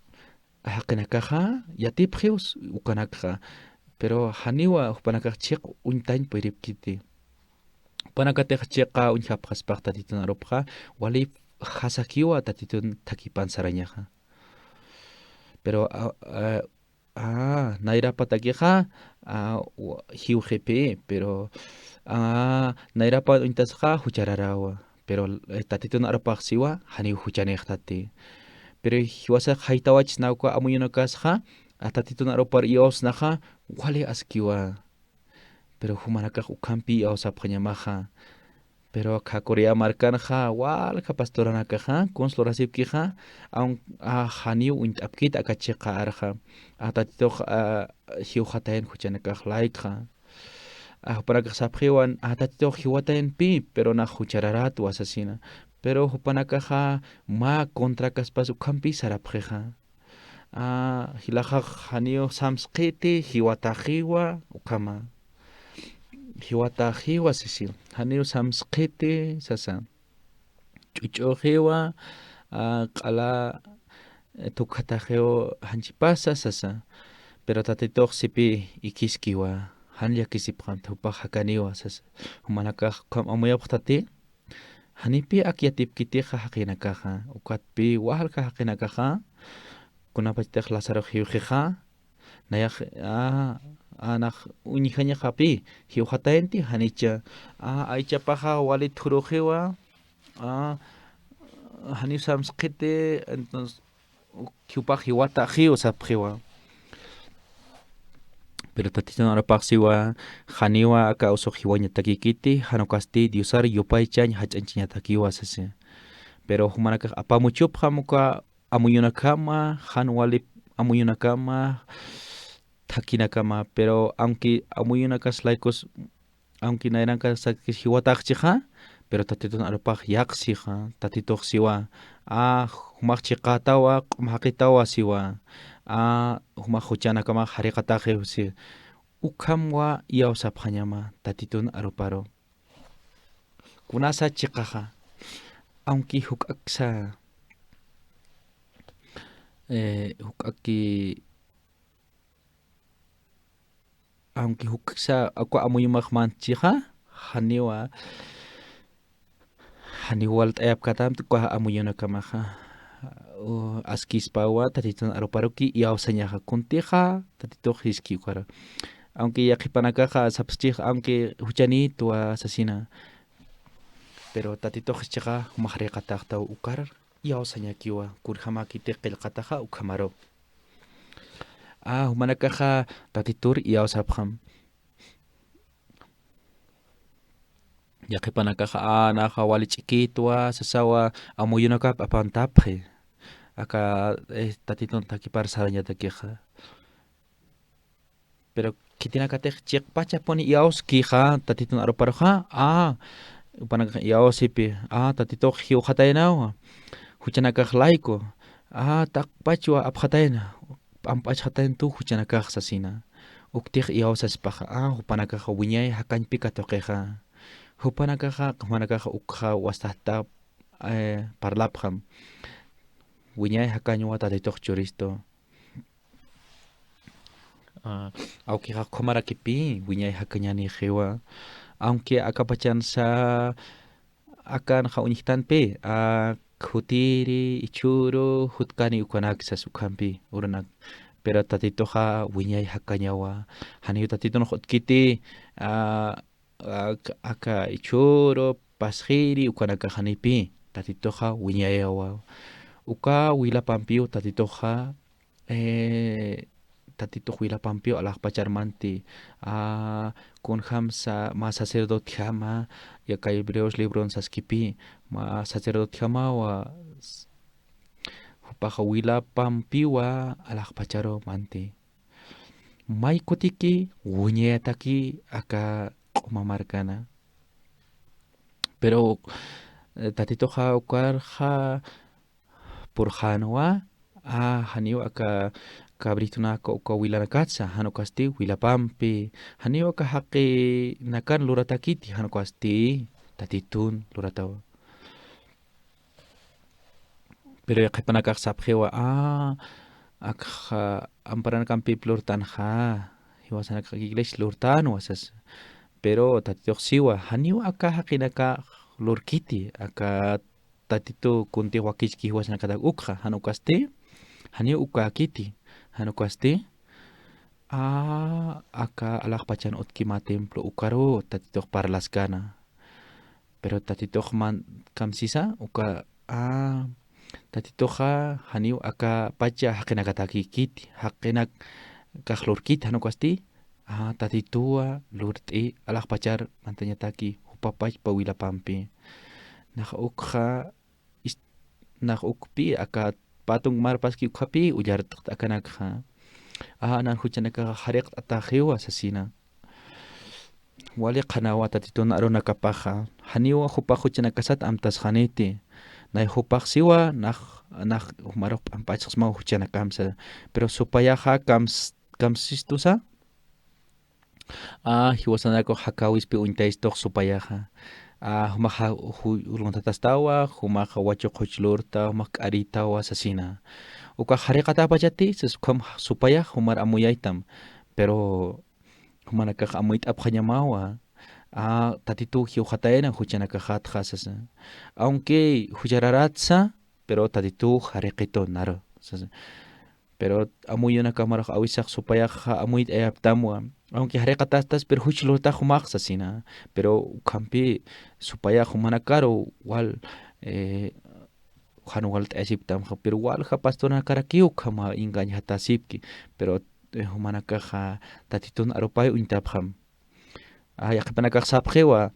jaqinakaxa, yatipxiw s-, ukanakxa. Pero janiwa jupanakax chiq uñtañ puripkiti. Jupanakatix chiqa uñjapxaspax Tatitun arupxa, wali jasakiwa Tatitun thakipan sarañaxa. Pero, a, a, a, nayrapatakixa, a, wa-, jiwxipï, pero, a, nayrapa uñtasxa juchararawa. Pero, eh, Tatitun arupax siwa, janiw juchanïxtati. Pero jiwasax jaytawachisna uka amuyunakasxa, a, Tatitun arupar iyawsnaxa, wali askiwa. Pero jumanakax ukhampï iyawsapxañamaxa. Pero aka Corea markanxa, walja pastoranakaxa, kuns lurasipkixa, aun-, a, janiw uñt'apkit aka chiqa arxa. A, Tatitux, a, jiwxatayan juchanakax laykxa. A, jupanakax sapxiwan, a, Tatitux jiwatayanpï, pero nax juchararatwa sasina. Pero jupanakaxa mä contrakaspas ukhampï sarapxixa. A, jilaxax janiw samsqiti, jiwataxiwa, ukhama. Jiwataxiwa sisi. Janiw samsqiti, sasa. Ch'uch'uxiwa, a, q'ala, eh, thukhataxiw janchipasa, sasa. Pero Tatitux sipï ikiskiwa, jan llakisipxamti, jupax jakaniwa, sasa. Jumanakax ukham amuyapxtati, janipï ak yatipkitixa jaqinakaxa, ukatpï walja jaqinakaxa, kunapachatix Lazarox jiwxixa, nayax, a, a, nax uñjañaxapï, jiwxatayanti janicha, a, aychapaxa wali thuruxiwa, a, janiw samsqiti, entonces, uk jupax jiwataxiw sapxiwa. Pero Tatitun arupax siwa, janiwa aka usux jiwañatakïkiti, jan ukasti Diosar yupaychañ jach'añchañatakiwa sisi. Pero jumanakax apamuchupxam uka amuyunakama, jan wali amuyunakama, thakinakama, pero aunque amuyunakas laykus, aunque nayrankasax jiwataxchixa, pero Tatitun arupax yaqsixa, Tatitux siwa, a, jumax chiqatawa, q'um jaqitawa siwa, a, jumax juchanakamax jariqataxiw si, ukhamwa iyawsapxañama Tatitun aruparu. Kunasa chiqaxa, aunque juk'aksa, eh, juk'aki aunque juk'sa uka amuyumax manchixa, janiwa, janiw walt'ayapkatamti uka amuyunakamaxa. U, askispawa, Tatitun aruparuki iyawsañaxa, kuntixa, Tatitux jiski ukaru. Aunque yaqhipanakaxa sapschixa, aunque juchanïtwa sasina. Pero Tatitux jiskixa, jumax jariqataxtaw ukar iyawsañakiwa, kunjamäkiti qillqataxa ukhamaru. A, jumanakaxa Tatitur iyawsapxam. Yaqhipanakaxa, a, naxa wali ch'ikitwa, sasawa, amuyunakap apantapxi. Aka, eh, Tatitun thakipar sarañatakixa. Pero khitinakatix chiqpachapuni iyawskixa, Tatitun aruparuxa, a, jupanakax iyawsipi, a, Tatitux jiwxataynawa, juchanakax layku, a, taqpachwa apxatayna, p'amp'achxatantu juchanakax sasina. Uktix iyawsaspaxa, a, jupanakaxa wiñay jakañpi katuqixa. Jupanakaxa, jumanakaxa ukxa wasatap, eh, parlapxam. Wiñay jakañwa Tatitux churistu. A, awkixa ukhamarakipi, wiñay jakañanixiwa. Aunque akapachansa, akanxa uñjtanpi, a, khutiri, ichhuru, jutkani ukanak sas ukhampi, urunak. Pero Tatituxa wiñay jakañawa. Janiw Tatitunx utkiti, a, ak-, aka ichhuru, pasxiri, ukanakax janipi, Tatituxa wiñayawa. Uka wilapampiw Tatituxa, eh, Tatitux wilapampiw alaxpacharmanti, a, kunjamsa mä sacerdotejama, yaka Hebreos libron saskipi, mä sacerdotejamawa, s-, jupaxa wilapampiwa alaxpacharumanti. May kutiki wiñayataki aka q'uma markana. Pero, eh, Tatituxa ukarxa purxänwa, a, janiw aka cabritunaka uka wilanakatsa, jan ukasti wilapampi, janiw aka jaqinakan luratakiti, jan ukasti Tatitun luratawa. Pero yaqhipanakax sapxiwa, a, akxa amparanakampi lurtanxa, jiwasanakax iglesia lurtanwa sas. Pero Tatitux siwa, janiw aka jaqinakax lurkiti, aka Tatitu kuntix wakichki jiwasanakatak ukxa, jan ukasti, janiw ukäkiti, jan ukasti, a, aka alaxpachan utki mä templo ukaru Tatitux parlaskana. Pero Tatitux man kamsisa, uka, a, Tatituxa janiw aka pacha jaqinakatakikiti, jaqinakax lurkiti, jan ukasti, a, Tatituwa lurt'i alaxpachar mantañataki, jupa pachpa wilapampi. Nax ukxa, is-, nax ukpi, aka patunk marpaski ukhapi, ullart'akanakxa. A, nan juchanakaxa jariqt'ataxiwa sasina. Wali qhanawa Tatitun arunakapaxa. Janiwa jupax juchanakasat amtasxaniti. Nay jupax siwa, nax, nax jumarux p'amp'achxsmaw juchanakamsa. Pero supayaxa kams-, kamsistusa, a, jiwasanakux jakäwispi uñtayistux supayaxa. A, jumax ja-, ju-, luntatastawa, jumax wachuq juch lurta, jumax k'arïtawa sasina. Ukax jariqatapachati, sas ukham supayax jumar amuyaytam. Pero jumanakax amuyt'apxañamawa. A, Tatituw jiwxatayna juchanakaxatxa sasa. Aunque juchararatsa, pero Tatituw jariqitu naru sasa. Pero amuyunakamarux awisax supayaxa amuyt'ayaptamwa. Aunque jariqatastas, pero juch lurtax jumax sasina. Pero ukhampi supayax jumanakaru wal, eh, jan walt'ayasiptamxa. Pero walja pastoranakarakiw ukhama engañatasipki. Pero, eh, jumanakaxa Tatitun arupay uñtapxam. A, yaqhipanakax sapxiwa.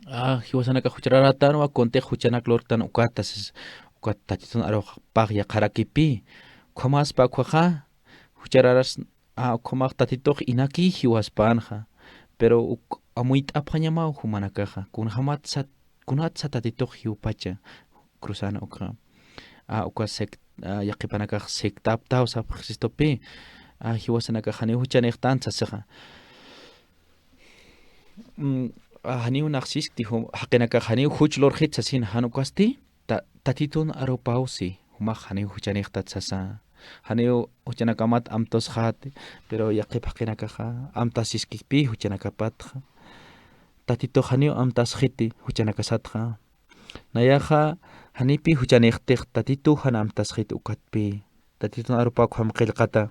A, jiwasanakax juchararätanwa, kuntix juchanak lurktan ukata sas, ukat Tatitun arupax yaqharakipi. Ukhamaspa ukhaxa, juchararas, a, ukhamax Tatitux inaki jiwaspanxa. Pero uk-, amuyt'apxañamaw jumanakaxa. Kunjamatsa, kunatsa Tatitux jiwpacha. Cruzan ukxa. A, uka sect-, a, yaqhipanakax sectaptaw sapxistupi. A, jiwasanakax janiw juchanïxtan sasixa. Mm, a, janiw nax siskti, jum-, jaqinakax janiw juch lurxit sasin, jan ukasti, ta-, Tatitun arupawsi, jumax janiw juchanïxtat sasa. Janiw juchanakamat amtasxati, pero yaqhip jaqinakaxa amtasiskipi juchanakapatxa. Tatitux janiw amtasxiti juchanakasatxa. Nayaxa, janipi juchanïxtix Tatituw jan amtasxit ukatpi. Tatitun arupaw ukham qillqata.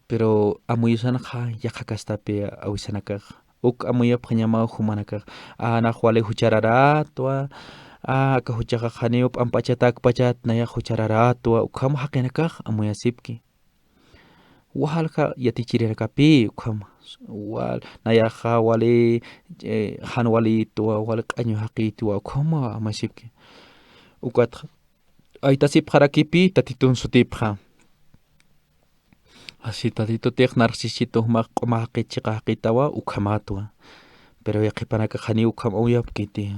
Pero amuyusanxa yaqha castapi awisanakax. Uk amuyapxañamaw jumanakax. A, nax wali juchararätwa. A, aka juchaxa janiw p'ampachatakpachat, nayax juchararätwa. Ukham jaqinakax amuyasipki. Walja yatichirinakapi, ukhama. Wal-, nayaxa wali, eh, jan walïtwa, wali q'añu jaqïtwa, ukhama amasipki. Ukatxa, aytasipxarakipi, Tatitun sutipxa. Asi Tatitutix narxisitu jumax q'uma jaqït chiqa jaqïtawa, ukhamatwa. Pero yaqhipanakax janiw ukham amuyapkiti.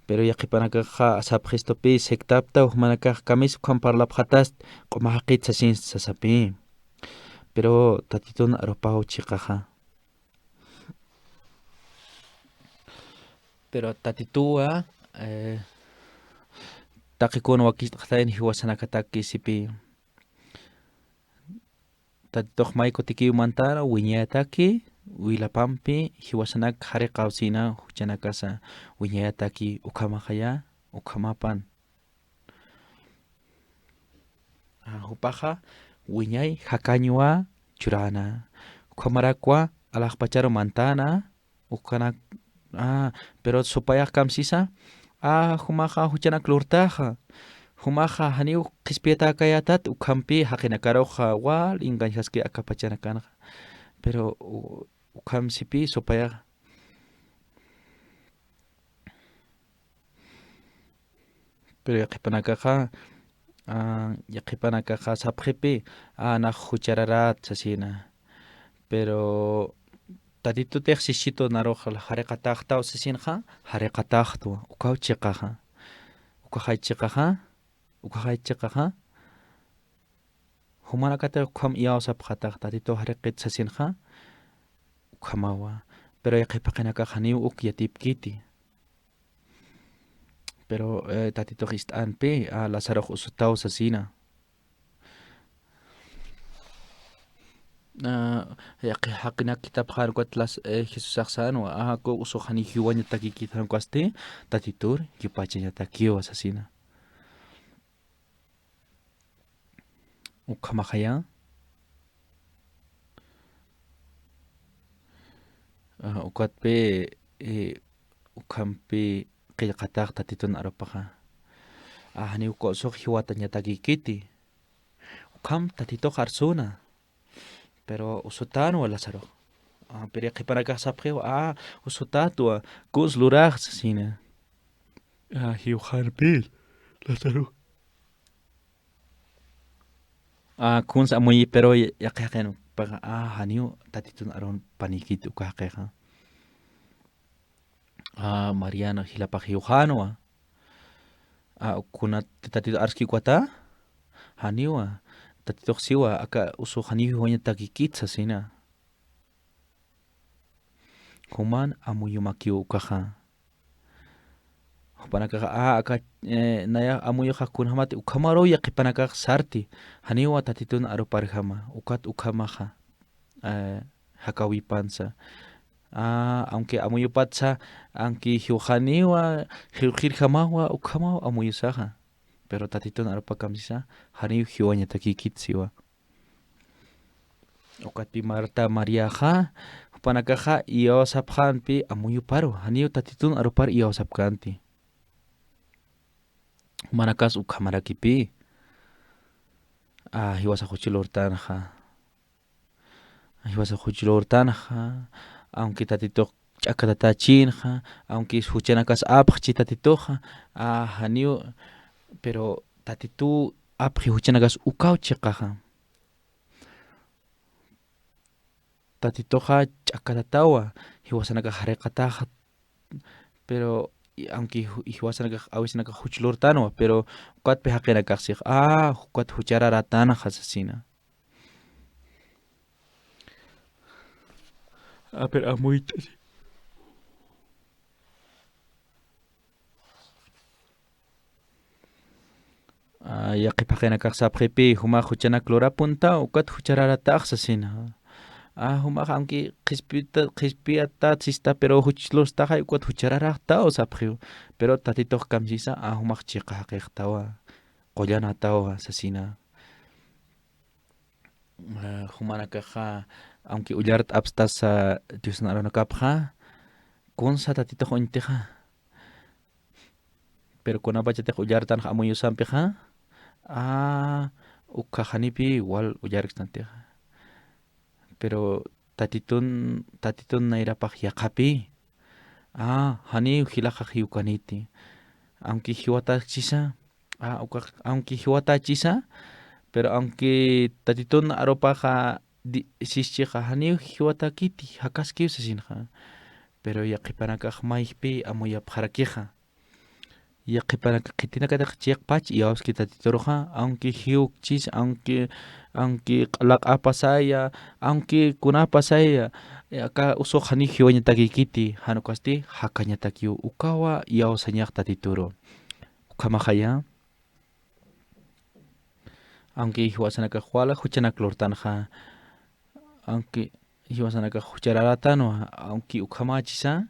Pero yaqhipanakaxa sapxistupï, sectaptaw, jumanakax kamis ukham parlapxatast, q'uma jaqit sasin sasapï. Pero Tatitun arupaw chiqaxa. Pero Tatituwa, eh, taqi kun wakicht'xtayan jiwasanakataki sipï. Tatitux may kutikiw mantäna, wiñayataki, wilapampi, jiwasanak jariqaw sina, juchanakasa, wiñayataki, ukhamaxaya, ukhamapan. Ah, jupaxa, wiñay jakañwa churäna. Ukhamarakwa, alaxpacharu mantäna, ukanak, ah, pero supayax kamsisa, ah, jumaxa juchanak lurtaxa. Jumaxa janiw qhispiyatäkayätat, ukhampi jaqinakaruxa wal engañjaski aka pachanakanxa. Pero, u-, ukham sipï supayax. Pero yaqhipanakaxa, ah, yaqhipanakaxa sapxipï, ah, nax juchararat sasina. Pero Tatitutix sisitu narux jariqataxtaw sasinxa, jariqataxtwa, ukaw chiqaxa. Ukaxay chiqaxa, ukaxay chiqaxa. Jumanakatix ukham iyawsapxatax Tatituw jariqit sasinxa, ukhamawa. Pero yaqhip jaqinakax janiw uk yatipkiti. Pero, eh, Tatitux ist'anpi, ah, Lazarux usutaw sasina. Ah, yaqhi jaqinak kitapxan ukat Las-, eh, Jesusax sänwa, ah, ku usux janiw jiwañatakikit jan ukasti, Tatitur yupachañatakiwa sasina. Ukhamaxaya. Ah, ukatpi, eh, ukhampi qillqatax Tatitun arupaxa. Ah, janiw uka usux jiwatañatakikiti. Ukham Tatitux arsuna. Pero usutänwa Lázaro. Ah, pero yaqhipanakax sapxiw, ah, usutätwa, kuns lurax sasina. Ah, jiwxanpï, Lázaro. Ah, kuns amuyi, pero ya-, yaqhi jaqin paxa, ah, janiw Tatitun arun panikit uka jaqixa. Ah, Mariana jilapax jiwxänwa. Ah, kunat Tatitux arski ukata? Janiwa. Tatitux siwa, aka usux janiw jiwañatakikit sasina. Juman amuyumakiw ukaxa. Jupanakaxa, ah, aka, eh, nayax amuyuxa kunjamat ukhamaruw yaqhipanakax sarti. Janiwa Tatitun aruparjama, ukat ukhamaxa, eh, jakäwipansa. Ah, aunque amuyupatsa, aunque jiwxaniwa, jiwxirjamawa, ukhamaw amuyusaxa. Pero Tatitun arupa kamsisa, janiw jiwañatakikit siwa. Ukatpi Marta, Mariaxa, jupanakaxa iyawsapxänpi amuyuparu, janiw Tatitun arupar iyawsapkänti. Jumanakas ukhamarakipi. Ah, jiwasa juch lurtanxa. Jiwasa juch lurtanxa, aunque Tatitux ch'akatatächinxa, aunque juchanakas apxchi Tatituxa, ah, janiw, pero Tatituw apxi juchanakas ukaw chiqaxa. Tatituxa ch'akatatawa, jiwasanakax jariqataxa, pero, y aunque ju-, jiwasanakax, awisanakax juch lurtanwa, pero ukatpi jaqinakax six, ah, ukat juchararatanxa sasina. A ver, amuyt'asi. Ah, yaqhip jaqinakax sapxipi, jumax juchanak lurapunta, ukat juchararatax sasina. Ah, jumax aunque qhispita-, qhispiyatat sista, pero juch lurstaxay ukat juchararataw sapxiw. Pero Tatitux kamsisa, ah, jumax chiqa jaqixtawa, qullanatawa sasina. Ah, jumanakaxa, aunque ullart'apstasa Diosna arunakapxa, kunsa Tatitux uñtixa. Pero kunapachatix ullartanxa amuyusampixa, ah, ukhax janipi wal ullarkstantixa. Pero Tatitun, Tatitun nayrapax yaqhapi. Ah, janiw jilaxax jiwkaniti. Aunque jiwatächisa, ah, ukax, aunque jiwatächisa, pero aunque Tatitun arupaxa di-, sischixa, janiw jiwatäkiti, jakaskiw sasinxa. Pero yaqhipanakax mayjpi amuyapxarakixa. Yaqhipanaka khitinakatix chiqpach iyawski Tatituruxa, aunque jiwkchis, aunque, aunque q'alaq'a pasaya, aunque kuna pasaya, aka usux janiw jiwañatakïkiti, jan ukasti jakañatakiw, ukawa iyawsañax Tatituru. Ukhamaxaya. Aunque jiwasanakax wala juchanak lurtanxa, aunque jiwasanakax juchararatanwa, aunque ukhamächisa,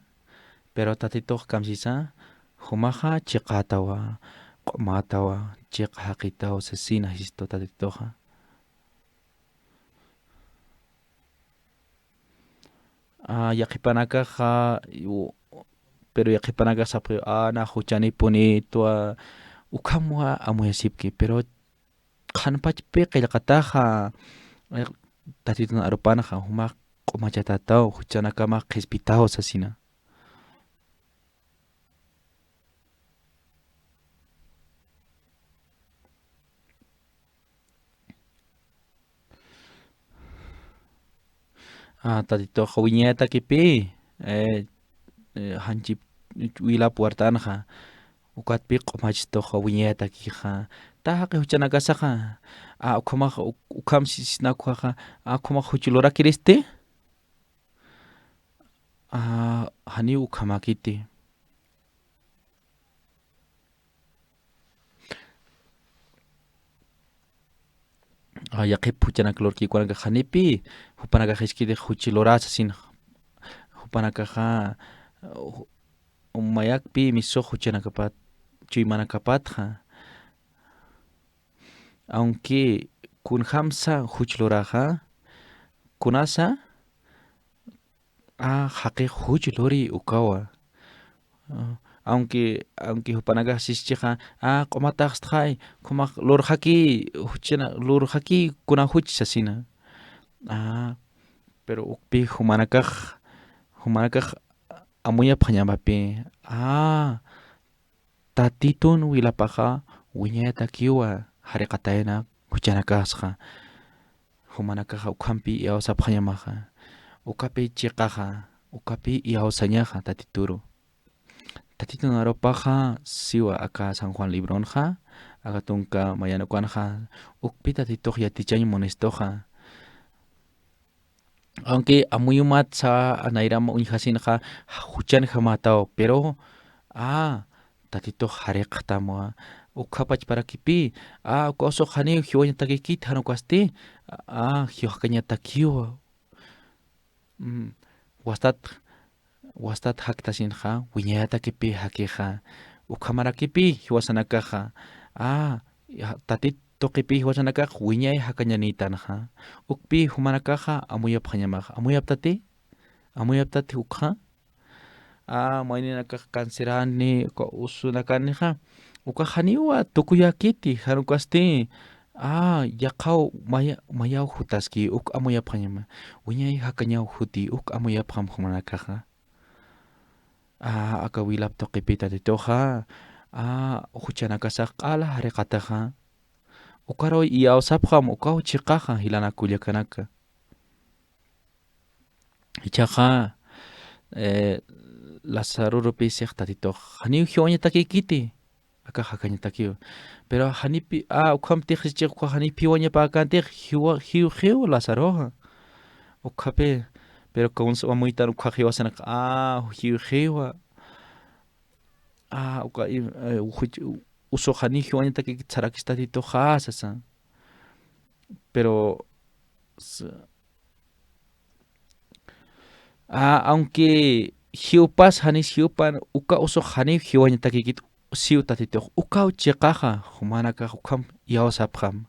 pero Tatitux kamsisa, jumaxa chiqätawa, q'umätawa, chiqa jaqitaw sasina jistu Tatituxa. A, yaqhipanakaxa, u-, pero yaqhipanakax sapxiw, a, nax juchanipunitwa, ukhamwa amuyasipki, pero qhanpachpi qillqataxa, eh, Tatitun arupanxa, jumax q'umachatataw, juchanakamax qhispitaw sasina. A, Tatitux wiñayatakipi, eh, eh, janchip wilap wartanxa, ukatpi q'umachistux wiñayatakixa, ta jaqi juchanakasaxa, a, ukhamax, uk-, ukham sisnakxaxa, a, ukhamax juch lurakiristi, a, janiw ukhamäkiti. A, yaqhip juchanak lurki ukanakax janipi, jupanakax jisk'itix juch lurä sasin, jupanakaxa, ju-, mayakpi misux juchanakapat, chuymanakapatxa. Aunque kunjamsa juch luraxa, kunasa, a, jaqix juch luri ukawa. A, aunque, aunque jupanakax sischixa, a, q'umataxstxay, ukhamax lurxaki, juchana, lurxaki kuna juch sasina. A, pero ukpi jumanakax, jumanakax amuyapxañamapi. A, Tatitun wilapaxa wiñayatakiwa jariqatayna juchanakaxsxa. Jumanakaxa ukhampi iyawsapxañamaxa. Ukapi chiqaxa, ukapi iyawsañaxa Tatituru. Tatitun arupaxa siwa aka San Juan libronxa, aka tunka mayan ukanxa, ukpi Tatitux yatichañ munistuxa. Aunque amuyumatsa nayram uñjasinxa juchanjamätaw, pero, a, Tatitux jariqtamwa. Ukhapachparakipi, a, uka usux janiw jiwañatakïkit jan ukasti, a, jiwakañatakiwa. Mm, wastat, wastat jaktasinxa, wiñayatakipi jakixa. Ukhamarakipi jiwasanakaxa, a, ya, Tatit tuqipi jiwasanakax wiñay jakañanïtanxa. Ukpi jumanakaxa amuyapxañamaxa. Amuyaptati? Amuyaptati ukxa? A, mayninakax cancerani, uka usunakanixa. Uka janiwa tukuyakiti, jan ukasti, a, yaqhaw maya-, mayaw jutaski, uk amuyapxañama. Wiñay jakañaw juti, uk amuyapxam jumanakaxa. A, aka wilap tuqipi Tatituxa, a, juchanakasax q'ala jariqataxa. Ukaruw iyawsapxam, ukaw chiqaxa, jilanak kullakanaka. Jichhaxa, eh, Lazarurupi six Tatitux, janiw jiwañatakïkiti, akax jakañatakiw. Pero janipi, a, ukhamtix jichhax uka janiw jiwañapäkantix, jiwa, jiw, jiw Lazaroxa. Ukhapi, pero kunsa amuytan ukkhax jiwasanakax, a, jiw, jiwa. A, uka, i, eh, ujuch-, usux janiw jiwañatakïkit sarakis Tatituxa sasa. Pero, s-, a, aunque jiwpas janis jiwpan, uka usux janiw jiwañatakïkit siw Tatitux, ukaw chiqaxa, jumanakax ukham iyawsapxam.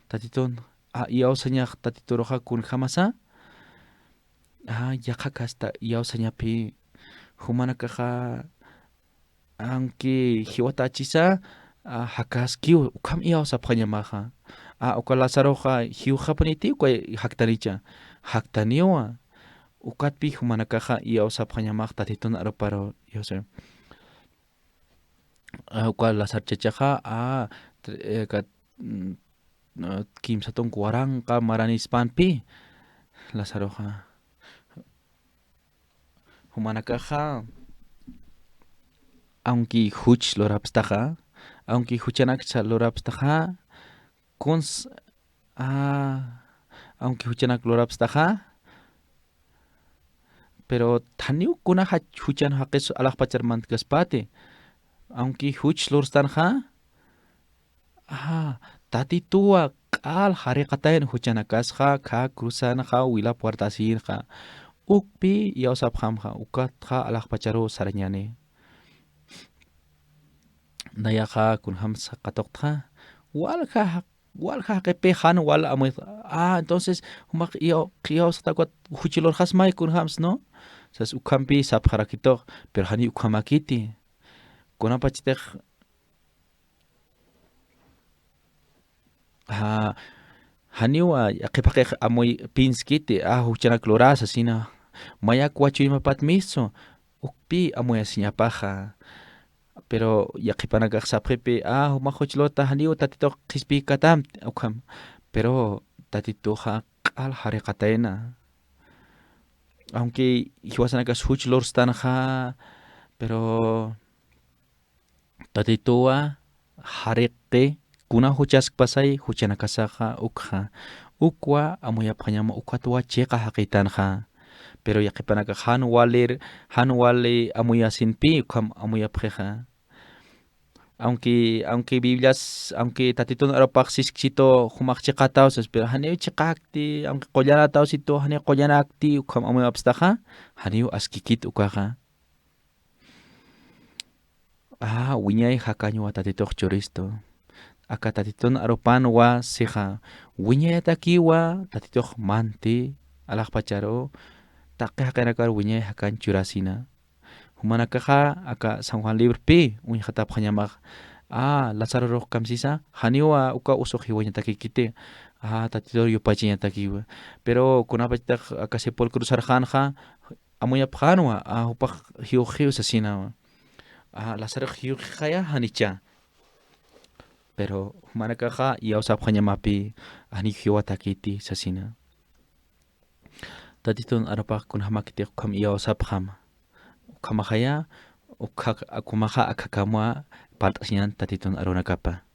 Tatitun, a, iyawsañax Tatituruxa kunjamasa, a, yaqha kasta iyawsañapi, jumanakaxa, aunque jiwatachisa, a, jakaskiw, ukham iyawsapxañamaxa. A, uka Lazaroxa jiwxapuniti, uka jaktanicha. Jaktaniwa. Ukatpi jumanakaxa iyawsapxañamax Tatitun aruparu, iyawsa. A, uka Lazar chachaxa, a, tr-, eh, kat-, mm, a, kimsa tunka waranqa maranispanpi, Lazaroxa. Jumanakaxa, aunque juch lurapstaxa, aunque juchanaksa lurapstaxa, kuns, ah, aunque juchanak lurapstaxa, pero janiw kuna jach-, juchan jaqis alaxpachar mantkaspati, aunque juch lurstanxa, ah, Tatituwa q'al jariqatayn juchanakasxa, khä cruzanxa, wila puertasinxa. Ukpi iyawsapxamxa, ukatxa alaxpacharuw sarañäni. Nayaxa kunjams katuqtxa, walja jaq-, walja jaqipi jan wal amuytxa. Ah, entonces, jumax iyaw-, iyawsxta ukat juchi lurxasmay kunjams, ¿no? Sas ukhampi sapxarakitux, pero janiw ukhamäkiti. Kunapachatix Ja, janiw, a, yaqhip jaqix amuy pinskiti, a, juchanak lurä sasina. Mayak wachuymapatmistu, ukpi amuyasiñapaxa. Pero yaqhipanakax sapxipi, a, jumax juch lurta janiw Tatitux qhispiykatam, ukham. Pero Tatituxa q'al jariqatayna. Aunque jiwasanakas juch lurstanxa, pero Tatituwa jariqi, kuna juchaskpasay juchanakasaxa ukxa. Ukwa amuyapxañama, ukatwa chiqa jaqitanxa. Pero yaqhipanakax jan walir, jan wali amuyasinpi ukham amuyapxixa. Aunque, aunque Biblias, aunque Tatitun arupax sisksitu jumax chiqataw sas, pero janiw chiqakti, aunque qullanataw situ, janiw qullanakti ukham amuyapstaxa, janiw askikit ukaxa. A, wiñay jakañwa Tatitux churistu. Aka Tatitun arupanwa sixa, wiñayatakiwa Tatitux manti alaxpacharu, taqi jaqinakar wiñay jakañ churasina. Jumanakaxa aka San Juan librpi uñjatapxañamax. A, Lazarorux kamsisa, janiwa uka usux jiwañatakikiti. A, Tatitur yupachañatakiwa. Pero kunapachatix aka sepulcro sarxanxa, amuyapxänwa, a, jupax jiwxiw sasinawa. A, Lazarox jiwxixaya janicha. Pero jumanakaxa iyawsapxañamapï, janiw jiwatakiti sasina. Tatitun arupax kunjamäkitix ukham iyawsapxama. Ukhamaxaya, ukha-, ukhamaxa akhakamwa parlt'asiñän Tatitun arunakapa.